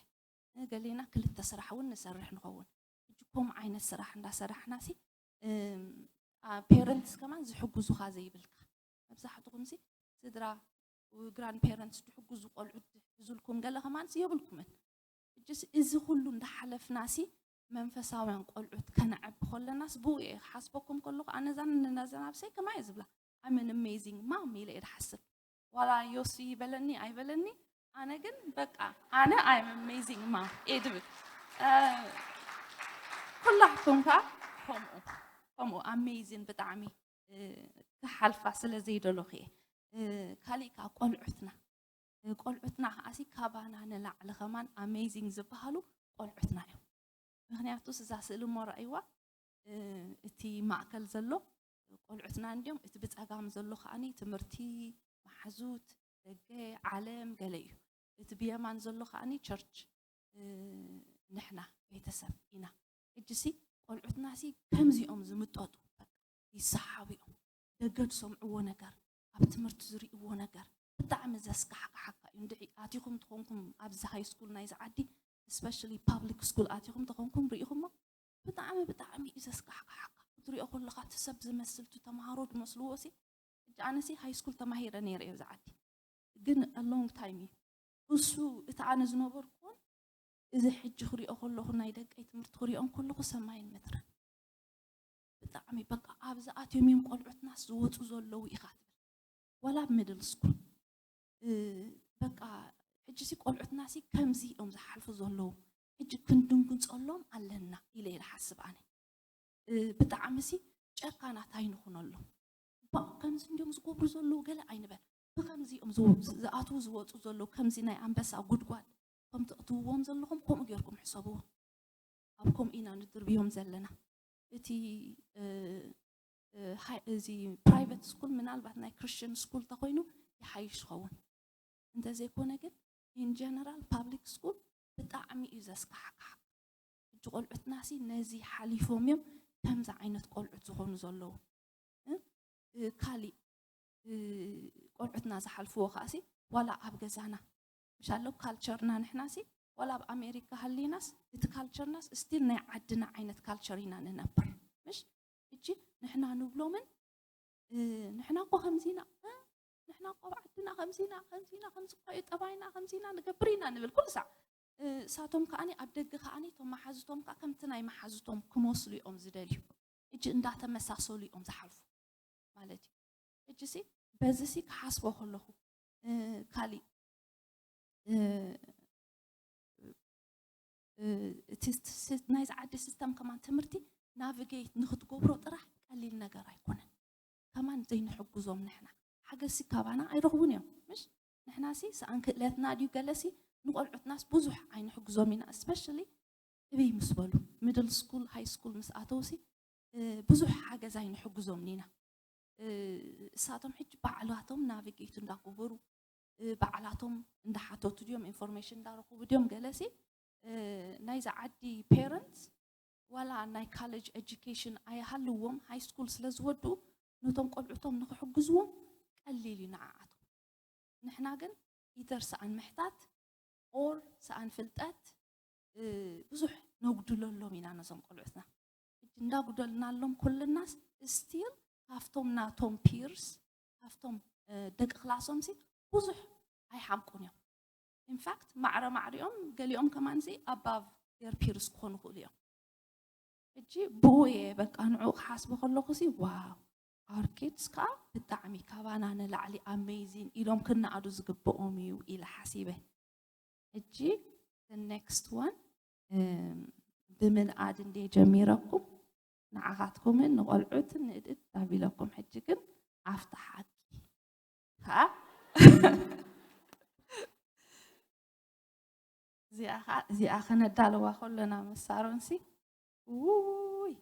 ገሌና ክልተ ስራሕ እውን ንሰርሕ ንኸውን ሕጂ ከምኡ ዓይነት ስራሕ እንዳሰራሕና ሲ ፔረንትስ ከማን ዝሕጉዙኻ ዘይብልካ መብዛሕትኹም ሲ ስድራ ግራንድ ፔረንትስ ዝሕጉዙ ቆልዑ ዝሕዙልኩም ገለ ከማን የብልኩምን ሕጂስ እዚ ኩሉ እንዳሓለፍናሲ መንፈሳውያን ቆልዑት ከነዕቢ ከለናስ ብኡ እየ ክሓስበኩም ከለኹ ኣነዛን ነዛን ኣብሰይ ከማየ ዝብላ I'm an amazing mom ኢለ እየ ዝሓስብ ዋላ ዮሲ ይበለኒ ኣይበለኒ ኣነ ግን በቃ ኣነ I'm amazing mom እየ ዝብል ኩላሕኩም ከዓ ከምኡ ከምኡ ኣሜዚን ብጣዕሚ ክሓልፋ ስለ ዘይደለኹ እየ ካሊእ ከዓ ቆልዑትና ቆልዑትና ከዓሲ ካባና ንላዕሊ ከማን ኣሜዚንግ ዝበሃሉ ቆልዑትና እዮም ምክንያቱስ እዛ ስእሊ እሞ ረኣይዋ እቲ ማእከል ዘሎ ቆልዑትና እንድዮም እቲ ብፀጋም ዘሎ ከዓኒ ትምህርቲ መሓዙት ደገ ዓለም ገለ እዩ እቲ ብየማን ዘሎ ከዓኒ ቸርች ንሕና ቤተሰብ ኢና ሕጂሲ ቆልዑትናሲ ከምዚኦም ዝምጠጡ ይሰሓቡ እዮም ደገ ዝሰምዕዎ ነገር ኣብ ትምህርቲ ዝርእዎ ነገር ብጣዕሚ ዘስካሕክሓካ እዩ እንድዒ ኣቲኹም ተኾንኩም ኣብዚ ሃይ ስኩል ናይዚ ዓዲ especially public school ኣቲኹም ተኾንኩም ርኢኹሞ ብጣዕሚ ብጣዕሚ እዩ ዘስካሕክሓካ ክትሪኦ ከለኻ እቲ ሰብ ዝመስል እቲ ተምሃሮ ዝመስልዎ ሲ ሕጂ ኣነሲ ሃይ ስኩል ተማሂረ ነይረ እየ ኣብዚ ዓዲ ግን long time እዩ እሱ እቲ ኣነ ዝነበርኩዎን እዚ ሕጂ ክሪኦ ከለኹ ናይ ደቀይ ትምህርቲ ክሪኦም ከለኹ ሰማይን ምድርን ብጣዕሚ በቃ ኣብዚ ኣትዮም እዮም ቆልዑትናስ ዝወፁ ዘለዉ ኢኻ ትብል ዋላ ኣብ ሚድል ስኩል በቃ ሕጂ ሲ ቆልዑትና ሲ ከምዚ እዮም ዝሓልፉ ዘለዉ ሕጂ ክንድንግፀሎም ኣለና ኢለ እየ ዝሓስብ ኣነ ብጣዕሚ ሲ ጨካናት ኣይንኹነሎም ከምዚ እንዲዮም ዝገብሩ ዘለዉ ገለ ኣይንበል ብከምዚ እዮም ዝኣትዉ ዝወፁ ዘለዉ ከምዚ ናይ ኣንበሳ ጉድጓድ ከም ተእትውዎም ዘለኹም ከምኡ ጌርኩም ሕሰብዎ ኣብ ከምኡ ኢና ንድርብዮም ዘለና እቲ እዚ ፕራይቨት ስኩል ምናልባት ናይ ክርስቲያን ስኩል ተኮይኑ ይሓይሽ ዝኸውን እንተዘይኮነ ግን ኢን ጀነራል ፓብሊክ ስኩል ብጣዕሚ እዩ ዘስካሕካሕ ሕጂ ቆልዑትና ሲ ነዚ ሓሊፎም እዮም ከምዚ ዓይነት ቆልዑት ዝኾኑ ዘለዉ ካሊእ ቆልዑትና ዝሓልፍዎ ከዓሲ ዋላ ኣብ ገዛና ምሻሎ ካልቸርና ንሕናሲ ዋላ ኣብ ኣሜሪካ ሃሊናስ እቲ ካልቸርናስ ስቲል ናይ ዓድና ዓይነት ካልቸር ኢና ንነብር ምሽ እጂ ንሕና ንብሎምን ንሕና እኮ ከምዚና ንሕና እኮ ኣብ ዓድና ከምዚና ከምዚና ከምዚ እኮ እዩ ጠባይና ከምዚና ንገብር ኢና ንብል ኩሉ ሳዕ እሳቶም ከዓኒ ኣብ ደገ ከዓኒ እቶም መሓዝቶም ከዓ ከምቲ ናይ መሓዝቶም ክመስሉ እዮም ዝደልዩ እጂ እንዳተመሳሰሉ እዮም ዝሓልፉ ማለት እዩ እጂ ሲ በዚ ሲ ክሓስቦ ከለኹ ካሊእ እ፣ እ፣ እቲ ስ-፣ ናይዚ ዓዲ ሲስተም ከማን ትምህርቲ ናቪጌት ንክትገብሮ ጥራሕ ቀሊል ነገር ኣይኮነን። ከማን ዘይንሕግዞም ንሕና ሓገዝሲ ካባና ኣይረኽቡን እዮም። ምሽ ንሕናሲ ሰኣን ክእለትና ድዩ ገለሲ ንቆልዑትናስ ብዙሕ ኣይንሕግዞም ኢና። ስፔሻሊ እብይ ምስ በሉ ሚድል ስኩል ሃይ ስኩል ምስ ኣተውሲ ብዙሕ ሓገዝ ኣይንሕግዞም ኢና። እሳቶም ሕጂ ባዕላቶም ናቪጌት እንዳገበሩ ባዕላቶም እንዳሓተቱ ድዮም ኢንፎርሜሽን እንዳረኽቡ ድዮም ገለሲ ናይዚ ዓዲ ፔረንትስ ዋላ ናይ ካሌጅ ኤጁኬሽን ኣይሃልዎም ሃይ ስኩል ስለ ዝወድኡ ነቶም ቆልዑቶም ንክሕግዝዎም ቀሊል እዩ ንዓኣቶም። ንሕና ግን ኢተር ሰኣን ምሕታት ኦር ሰኣን ፍልጠት ብዙሕ ነጉድለሎም ኢና ነዞም ቆልዑትና። ሕጂ እንዳጉደልናሎም ኩልናስ ስቲል ካብቶም ናቶም ፒርስ ካብቶም ደቂ ክላሶምሲ ብዙሕ ኣይሓምቁን እዮም። ኢንፋክት ማዕረ ማዕሪኦም ገሊኦም ከማንሲ ኣባቭ ዴር ፒርስ ክኾኑ ይኽእሉ እዮም። ሕጂ ብኡ እየ በቃ ንዕኡ ክሓስቦ ከለኹ ሲ ዋው our kids ከዓ ብጣዕሚ ካባና ንላዕሊ ኣሜዚን ኢሎም ክነኣዱ ዝግብኦም እዩ ኢለ ሓሲበ። ሕጂ the next one ብምንኣድ እንደ ጀሚረኩም ንዓኻትኩምን ንቆልዑትን ንእድድ ኣቢለኩም ሕጂ ግን ኣብቲ ሓቂ ከዓ እዚኣ ከነዳለዋ ከሎና መሳሮንሲ ውይ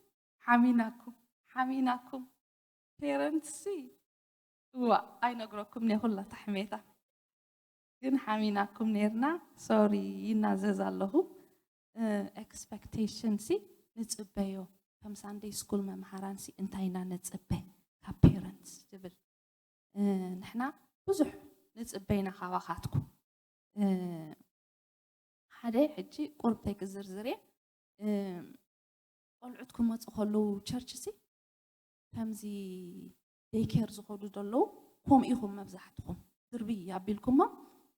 ሓሚናኩም ሓሚናኩም ፔረንትሲ እዋ ኣይነግረኩም ነ ኩላ ታሕሜታ ግን ሓሚናኩም ነርና። ሶሪ ይናዘዝ ኣለኹ። ኤክስፐክቴሽን ሲ ንፅበዮ ከም ሳንደይ ስኩል መምሃራን ሲ እንታይ ኢና ንፅበ ካብ ፔረንትስ ትብል ንሕና ብዙሕ ንፅበ ኢና ካባኻትኩም። ሓደ ሕጂ ቁርብተይ ክዝርዝር እየ። ቆልዑት ክመፁ ከለዉ ቸርች ሲ ከምዚ ዴይኬር ዝኸዱ ዘለዉ ከምኡ ኢኹም መብዛሕትኹም ድርብይ ኣቢልኩሞ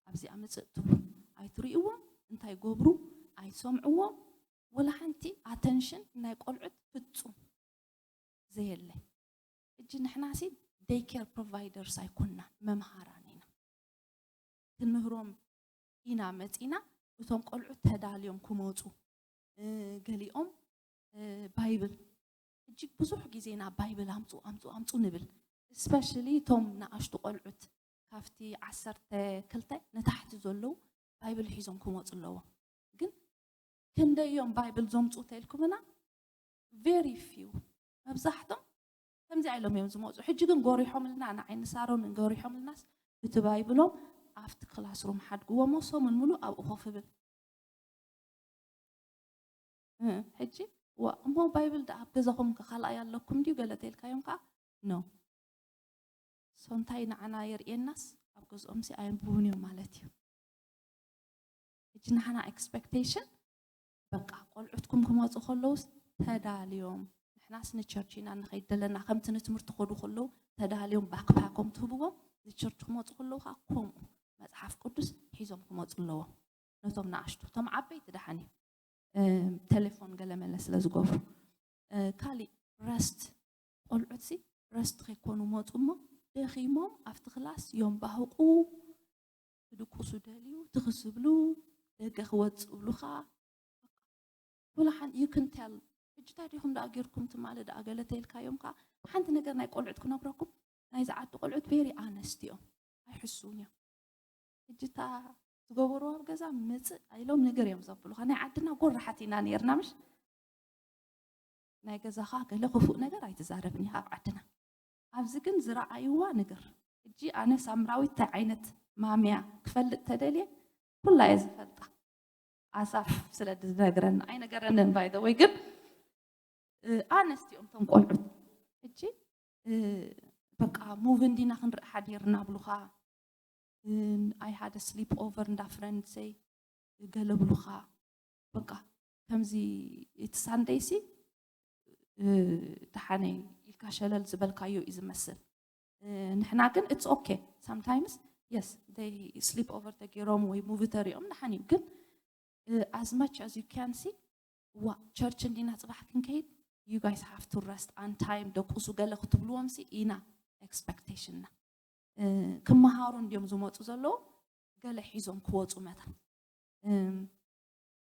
ኣብዚኣ ምፅእ ትብሉ ኣይትርእይዎም እንታይ ገብሩ ኣይትሰምዕዎም ወላ ሓንቲ ኣተንሽን ናይ ቆልዑት ፍፁም ዘየለ። ሕጂ ንሕናሲ ዴይኬር ፕሮቫይደርስ ኣይኮንና መምሃራን ኢና። ክንምህሮም ኢና መፂና እቶም ቆልዑት ተዳልዮም ክመፁ ገሊኦም ባይብል ሕጂ ብዙሕ ግዜ ኢና ባይብል ኣምፁ ኣምፁ ኣምፁ ንብል especially እቶም ንኣሽቱ ቆልዑት ካብቲ ዓሰርተ ክልተ ንታሕቲ ዘለዉ ባይብል ሒዞም ክመፁ ኣለዎም ግን ክንደይ እዮም ባይብል ዘምፁ ተልኩምና very few መብዛሕቶም ከምዚ ኢሎም እዮም ዝመፁ ሕጂ ግን ጎሪሖምልና ንዓይኒ ሳሮን ጎሪሖምልናስ እቲ ባይብሎም ኣብቲ ክላስሩም ሓድግዎ ሞ ሰሙን ሙሉእ ኣብኡ ኮፍ ብል ሕጂ ዋ እሞ ባይብል ዳ ኣብ ገዛኹም ካልኣይ ኣለኩም ድዩ ገለ ተልካዮም ከዓ ኖ ሶ እንታይ ንዓና የርእየናስ ኣብ ገዝኦም ሲ ኣየንብቡን እዮም ማለት እዩ ሕጂ ንሓና ኤክስፐክቴሽን በቃ ቆልዑትኩም ክመፁ ከለውስ ተዳልዮም ንሕናስ ንቸርች ኢና ንኸይድ ዘለና ከምቲ ንትምህርቲ ከዱ ከለዉ ተዳልዮም ባክፓኮም ትህብዎም ንቸርች ክመፁ ከለዉ ከዓ ከምኡ መፅሓፍ ቅዱስ ሒዞም ክመፁ ኣለዎም ነቶም ንኣሽቱ እቶም ዓበይቲ ደሓን እዩ ቴሌፎን ገለመለ ስለ ዝገብሩ ካሊእ ረስት ቆልዑትሲ ረስት ከይኮኑ መፁ እሞ ደኺሞም ኣብቲ ክላስ ዮም ባህቁ ክድቁሱ ደልዩ ትኽስብሉ ደገ ክወፅእ ብሉኻ ወላ ሓን you can tell ሕጂ እንታይ ዲኹም ደኣ ጌርኩም ትማሊ ደኣ ገለ ተይልካዮም ከዓ ሓንቲ ነገር ናይ ቆልዑት ክነግረኩም ናይዚ ዓዲ ቆልዑት very honest እዮም ኣይሕስውን እዮም ሕጂ እታ ዝገበርዎ ኣብ ገዛ ምፅእ ኢሎም ነገር እዮም ዘብሉኻ ናይ ዓድና ጎራሓት ኢና ነርና ምሽ ናይ ገዛኻ ገለ ክፉእ ነገር ኣይትዛረብን ኢኻ ኣብ ዓድና ኣብዚ ግን ዝረኣይዋ ነገር ሕጂ ኣነ ሳምራዊት እንታይ ዓይነት ማምያ ክፈልጥ ተደልየ ኩላ እየ ዝፈልጣ ኣሳፍ ስለ ዝነግረኒ ኣይነገረንን by the way ግን ኣነስቲኦም ቶም ቆልዑት ሕጂ በቃ ሙቭ እንዲና ክንርኢ ሓዲርና ብሉኻ I had a sleep over እንዳ ፍረንድሰይ ገለ ብሉኻ በቃ ከምዚ እቲ ሳንደይ ሲ ደሓነይ ኢልካ ሸለል ዝበልካዮ እዩ ዝመስል ንሕና ግን it's okay sometimes yes they sleep over ተገይሮም ወይ ሙቪ ተሪኦም ደሓን እዩ ግን as much as you can see ዋ ቸርች እንዲና ፅባሕ ክንከይድ you guys have to rest on time ደቁሱ ገለ ክትብልዎም ሲ ኢና ኤክስፐክቴሽንና ክመሃሩ እንዲዮም ዝመፁ ዘለዉ ገለ ሒዞም ክወፁ መታን። እም፣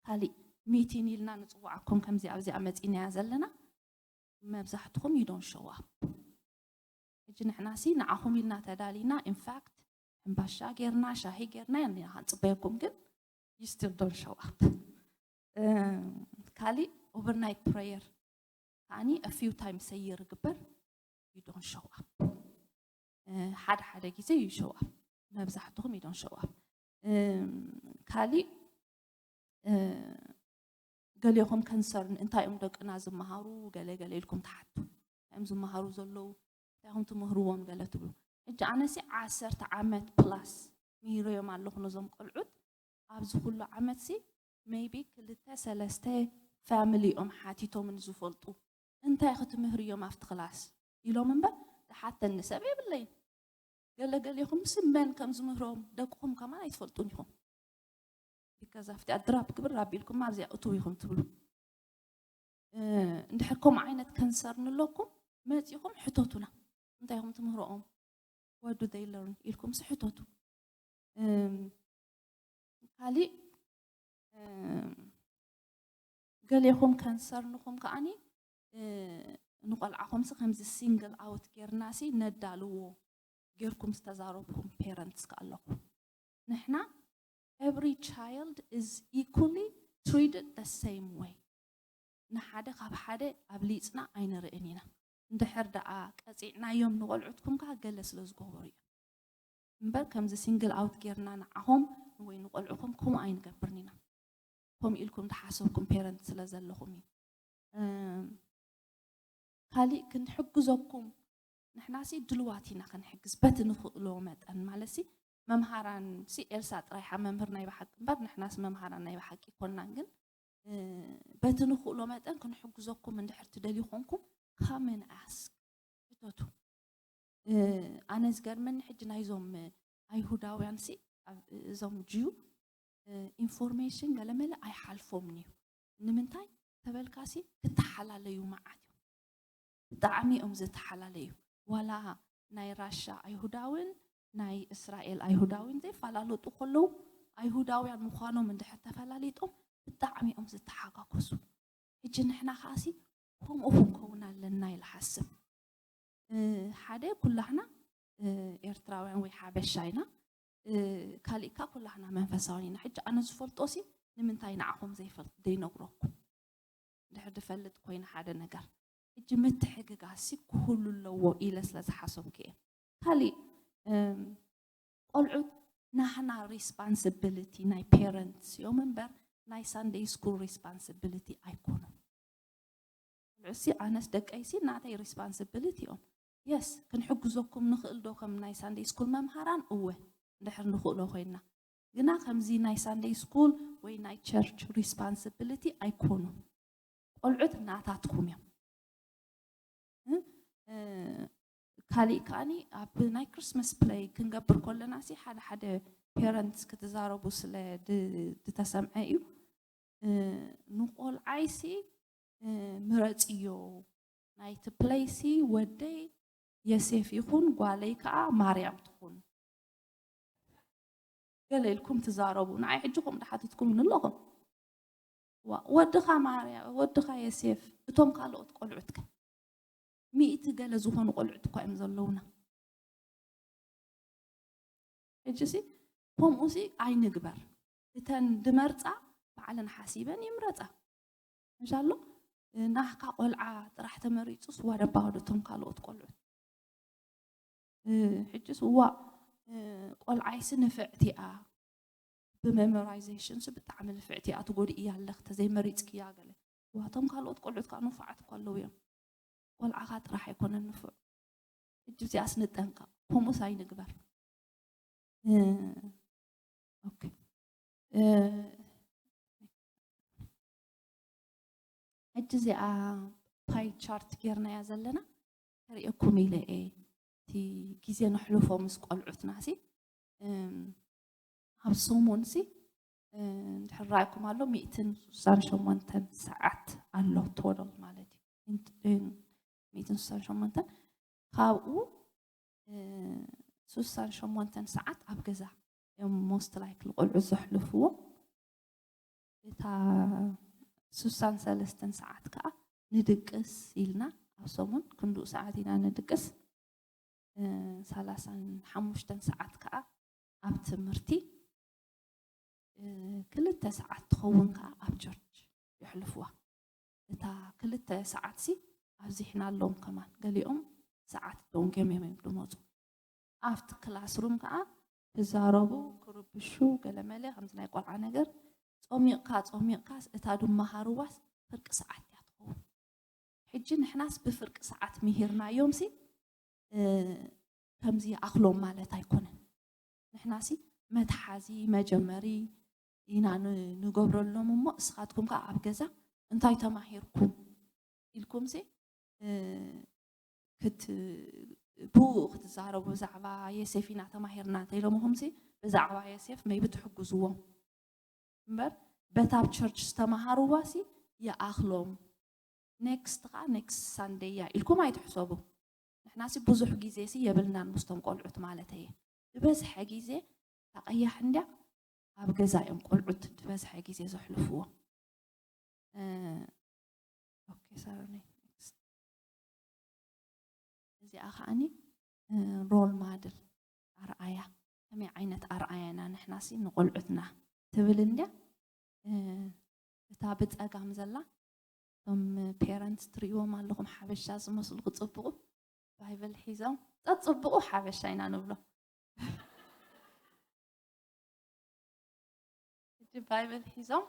ካሊእ ሚቲን ኢልና ንፅዋዓኩም፣ ከምዚ ኣብዚኣ መፂናያ ዘለና፣ መብዛሕትኹም you don't show up። ሕጂ ንሕናሲ ንዓኹም ኢልና ተዳሊና፣ ኢንፋክት ሕምባሻ ጌርና፣ ሻሂ ጌርና ኢና ክንፅበየኩም፣ ግን you still don't show up። እም፣ ካሊእ ኦቨርናይት ፕሬየር ከዓኒ a few times a year ይግበር፣ you don't show up። እ፣ ሓደ ሓደ ግዜ you show up፣ መብዛሕትኹም you don't show up። እም፣ ካሊእ እ፣ ገሊኹም ከንሰርን እንታይ እዮም ደቅና ዝመሃሩ ገለ ገለ ኢልኩም ትሓቱ። እንታይ እዮም ዝመሃሩ ዘለዉ፣ እንታይ እዮም ትምህርዎም ገለ ትብሉ። ሕጂ ኣነሲ ዓሰርተ ዓመት ፕላስ ምሂረዮም ኣለኹ ነዞም ቆልዑት። ኣብዚ ኩሉ ዓመትሲ ሜይቢ ክልተ ሰለስተ ፋሚሊ እዮም ሓቲቶምን ዝፈልጡ። እንታይ ክትምህርዮም ኣብቲ ክላስ ኢሎም እምበር ዝሓተኒ ሰብ የብለይን። ገለ ገሌኹም ሲ መን ከም ዝምህሮም ደቅኹም ከማን ኣይትፈልጡን ኢኹም። ቢካዝ ኣብቲ ኣድራፕ ክብር ኣቢልኩም ኣብዚኣ እትው ኢኹም ትብሉ። እ፣ እንድሕር ከምኡ ዓይነት ከንሰርን ኣለኩም መፂኹም ሕተቱና። እንታይ ኢኹም ትምህሮኦም? What do they learn ኢልኩም ሲ ሕተቱ። እም፣ ካሊእ፣ እም፣ ገሌኹም ከንሰርንኹም ከዓኒ፣ እ፣ ንቆልዓኹም ሲ ከምዚ ሲንግል ኣውት ጌርና ሲ ነዳልዎ ጌርኩም ዝተዛረብኩም ፔረንትስ ከ ኣለኹም። ንሕና every child is equally treated the same way። ንሓደ ካብ ሓደ ኣብሊፅና ኣይንርእን ኢና። እንድሕር ደኣ ቀፂዕናዮም ንቆልዑትኩም ከ ገለ ስለ ዝገበሩ እዮም እምበር ከምዚ ሲንግል ኣውት ጌርና ንዓኹም ወይ ንቆልዑኹም ከምኡ ኣይንገብርን ኢና። ከምኡ ኢልኩም ዝሓሰብኩም ፔረንት ስለ ዘለኹም እዩ። እም፣ ካሊእ ክንሕግዘኩም ንሕናሲ ድልዋት ኢና ክንሕግዝ በቲ ንኽእሎ መጠን። ማለትሲ መምሃራን ሲ ኤልሳ ጥራይ ሓ መምህር ናይ ብሓቂ እምበር ንሕናስ መምሃራን ናይ ብሓቂ ይኮንናን። ግን እ፣ በቲ ንኽእሎ መጠን ክንሕግዘኩም እንድሕር ትደልዩ ኮንኩም come and ask፣ ሕተቱ። እ፣ ኣነ ዝገርመኒ ሕጂ ናይዞም ኣይሁዳውያን ሲ ኣብ እዞም ጅዩ ኢንፎርሜሽን ገለመለ ኣይሓልፎምን እዩ። ንምንታይ ተበልካሲ ክተሓላለዩ መዓት እዮም። ብጣዕሚ እዮም ዝተሓላለዩ። ዋላ ናይ ራሻ ኣይሁዳውን ናይ እስራኤል ኣይሁዳውን ዘይፈላለጡ ከለዉ ኣይሁዳውያን ምዃኖም እንድሕር ተፈላሊጦም ብጣዕሚ እዮም ዝተሓጋገሱ። ሕጂ ንሕና ከዓሲ ከምኡ ክንከውን ኣለና ኢለ ሓስብ። እ፣ ሓደ ኩላህና እ፣ ኤርትራውያን ወይ ሓበሻ ኢና። እ፣ ካሊእካ ኩላህና መንፈሳውን ኢና። ሕጂ ኣነ ዝፈልጦ ሲ ንምንታይ ንዓኹም ዘይፈልጥ ዘይነግረኩም? ድሕር ድፈልጥ ኮይነ ሓደ ነገር ሕጂ ምትሕግጋዝ ሲ ክህሉ ኣለዎ ኢለ ስለ ዝሓሰብኩ እየ። ካሊእ እም፣ ቆልዑት ናህና ሪስፓንስብሊቲ ናይ ፔረንትስ እዮም እምበር ናይ ሳንደይ ስኩል ሪስፓንስብሊቲ ኣይኮኑን። ቆልዑሲ ኣነስ ደቀይሲ ናተይ ሪስፓንስብሊቲ እዮም። የስ ክንሕግዘኩም ንኽእል ዶ ከም ናይ ሳንደይ ስኩል መምሃራን? እወ እንድሕር ንኽእሎ ኮይና። ግና ከምዚ ናይ ሳንደይ ስኩል ወይ ናይ ቸርች ሪስፓንስብሊቲ ኣይኮኑን። ቆልዑት ናታትኩም እዮም። እ፣ እ፣ ካሊእ ከዓኒ ኣብ ናይ ክርስመስ ፕለይ ክንገብር ከለና ሲ ሓደ ሓደ ፔረንትስ ክትዛረቡ ስለ ድ-፣ ድተሰምዐ እዩ። እ፣ ንቆልዓይሲ እ፣ ምረፅዮ ናይቲ ፕለይሲ ወደይ የሴፍ ይኹን ጓለይ ከዓ ማርያም ትኹን። ገለ ኢልኩም ትዛረቡ። ንዓይ ሕጂ ከምኡ ድሓትትኩም ኣለኹም። ዋ፣ ወድኻ ማርያ-፣ ወድኻ የሴፍ፣ እቶም ካልኦት ቆልዑትከ? ሚእቲ ገለ ዝኾኑ ቆልዑት እኳ እዮም ዘለዉና። ሕጂ ሲ ከምኡ ሲ ኣይንግበር። እተን ድመርፃ ባዕለን ሓሲበን ይምረፃ። ምሻሎ ናህካ ቆልዓ ጥራሕ ተመሪፁስ ዋደባወዶ እቶም ካልኦት ቆልዑት? እ፣ ሕጅስ እዋ፣ እ፣ ቆልዓይሲ ንፍዕቲ እያ፣ ብሜሞራይዜሽንስ ብጣዕሚ ንፍዕቲ እያ፣ ትጎድእያ ኣለኽ ተዘይመሪፅክያ ገለ። ዋቶም ካልኦት ቆልዑት ከዓ ንፉዓት እኮ ኣለዉ እዮም። ቆልዓኻ ጥራሕ ኣይኮነን ንፉዕ። ሕጂ እዚኣስ ንጠንቀቕ፣ ከምኡስ ኣይንግበር። እ፣ ኦኬ። እ፣ ሕጂ እዚኣ ፓይ ቻርት ጌርናያ ዘለና ከርእየኩም ኢለ እየ። እቲ ግዜ ነሕልፎ ምስ ቆልዑትና ሲ፣ እም፣ ኣብ ሰሙን ሲ፣ እ፣ እንድሕር ረኣይኩም ኣሎ ሚእትን ስሳን ሸሞንተን ሰዓት ኣሎ ቶታል ማለት እዩ። እን-፣ እን-፣ ሚእትን ስሳን ሸሞንተን ካብኡ፣ እ፣ ስሳን ሸሞንተን ሰዓት ኣብ ገዛ እዮም most likely ቆልዑት ዘሕልፍዎ። እታ ሱሳን ሰለስተን ሰዓት ከዓ ንድቅስ ኢልና ኣብ ሰሙን ክንድኡ ሰዓት ኢና ንድቅስ። እ፣ ሰላሳን ሓሙሽተን ሰዓት ከዓ ኣብ ትምህርቲ፣ እ፣ ክልተ ሰዓት ትኸውን ከዓ ኣብ ቸርች የሕልፍዋ። እታ ክልተ ሰዓት ሲ ኣብዚሕናሎም ከማን ገሊኦም ሰዓት ደንጎም እዮም እዮም ዝመፁ። ኣብቲ ክላስሩም ከዓ ክዛረቡ፣ ክርብሹ፣ ገለመለ ከምዚ ናይ ቆልዓ ነገር ጾሚቕካ ጾሚቕካስ እታ ድመሃርዋስ ፍርቂ ሰዓት እያ ትኸውን። ሕጂ ንሕናስ ብፍርቂ ሰዓት ምሂርናዮም ሲ እ፣ ከምዚ ይኣኽሎም ማለት ኣይኮነን። ንሕናሲ መትሓዚ መጀመሪ ኢና ን- ንገብረሎም እሞ እስኻትኩም ከዓ ኣብ ገዛ እንታይ ተማሂርኩም ኢልኩም ሲ እ፣ ክት ብኡ ክትዛረቡ ብዛዕባ የሴፍ ኢና ተማሂርና እንተኢሎምኹም ሲ ብዛዕባ የሴፍ maybe ትሕግዝዎም እምበር በታ ኣብ ቸርች ዝተምሃርዋ ሲ ይኣኽሎም። ኔክስት ከዓ ኔክስት ሳንደይ እያ ኢልኩም ኣይትሕሰቡ። ንሕናሲ ብዙሕ ግዜ ሲ የብልናን ምስቶም ቆልዑት ማለት እየ። ዝበዝሐ ግዜ እታ ቀያሕ እንድያ ኣብ ገዛ እዮም ቆልዑት ዝበዝሐ ግዜ ዘሕልፍዎ። እ፣ ኦኬ፣ sorry፣ ኔክስት። እዚኣ ከዓኒ ሮል ማድል ኣርኣያ፣ ከመይ ዓይነት ኣርኣያ ኢና ንሕናሲ ንቆልዑትና ትብል እንድያ። እ፣ እታ ብፀጋም ዘላ እቶም ፔረንትስ ትርእይዎም ኣለኹም ሓበሻ ዝመስሉ ክፅብቑ ባይብል ሒዞም ፀፅብቑ ሓበሻ ኢና ንብሎ። ሕጂ ባይብል ሒዞም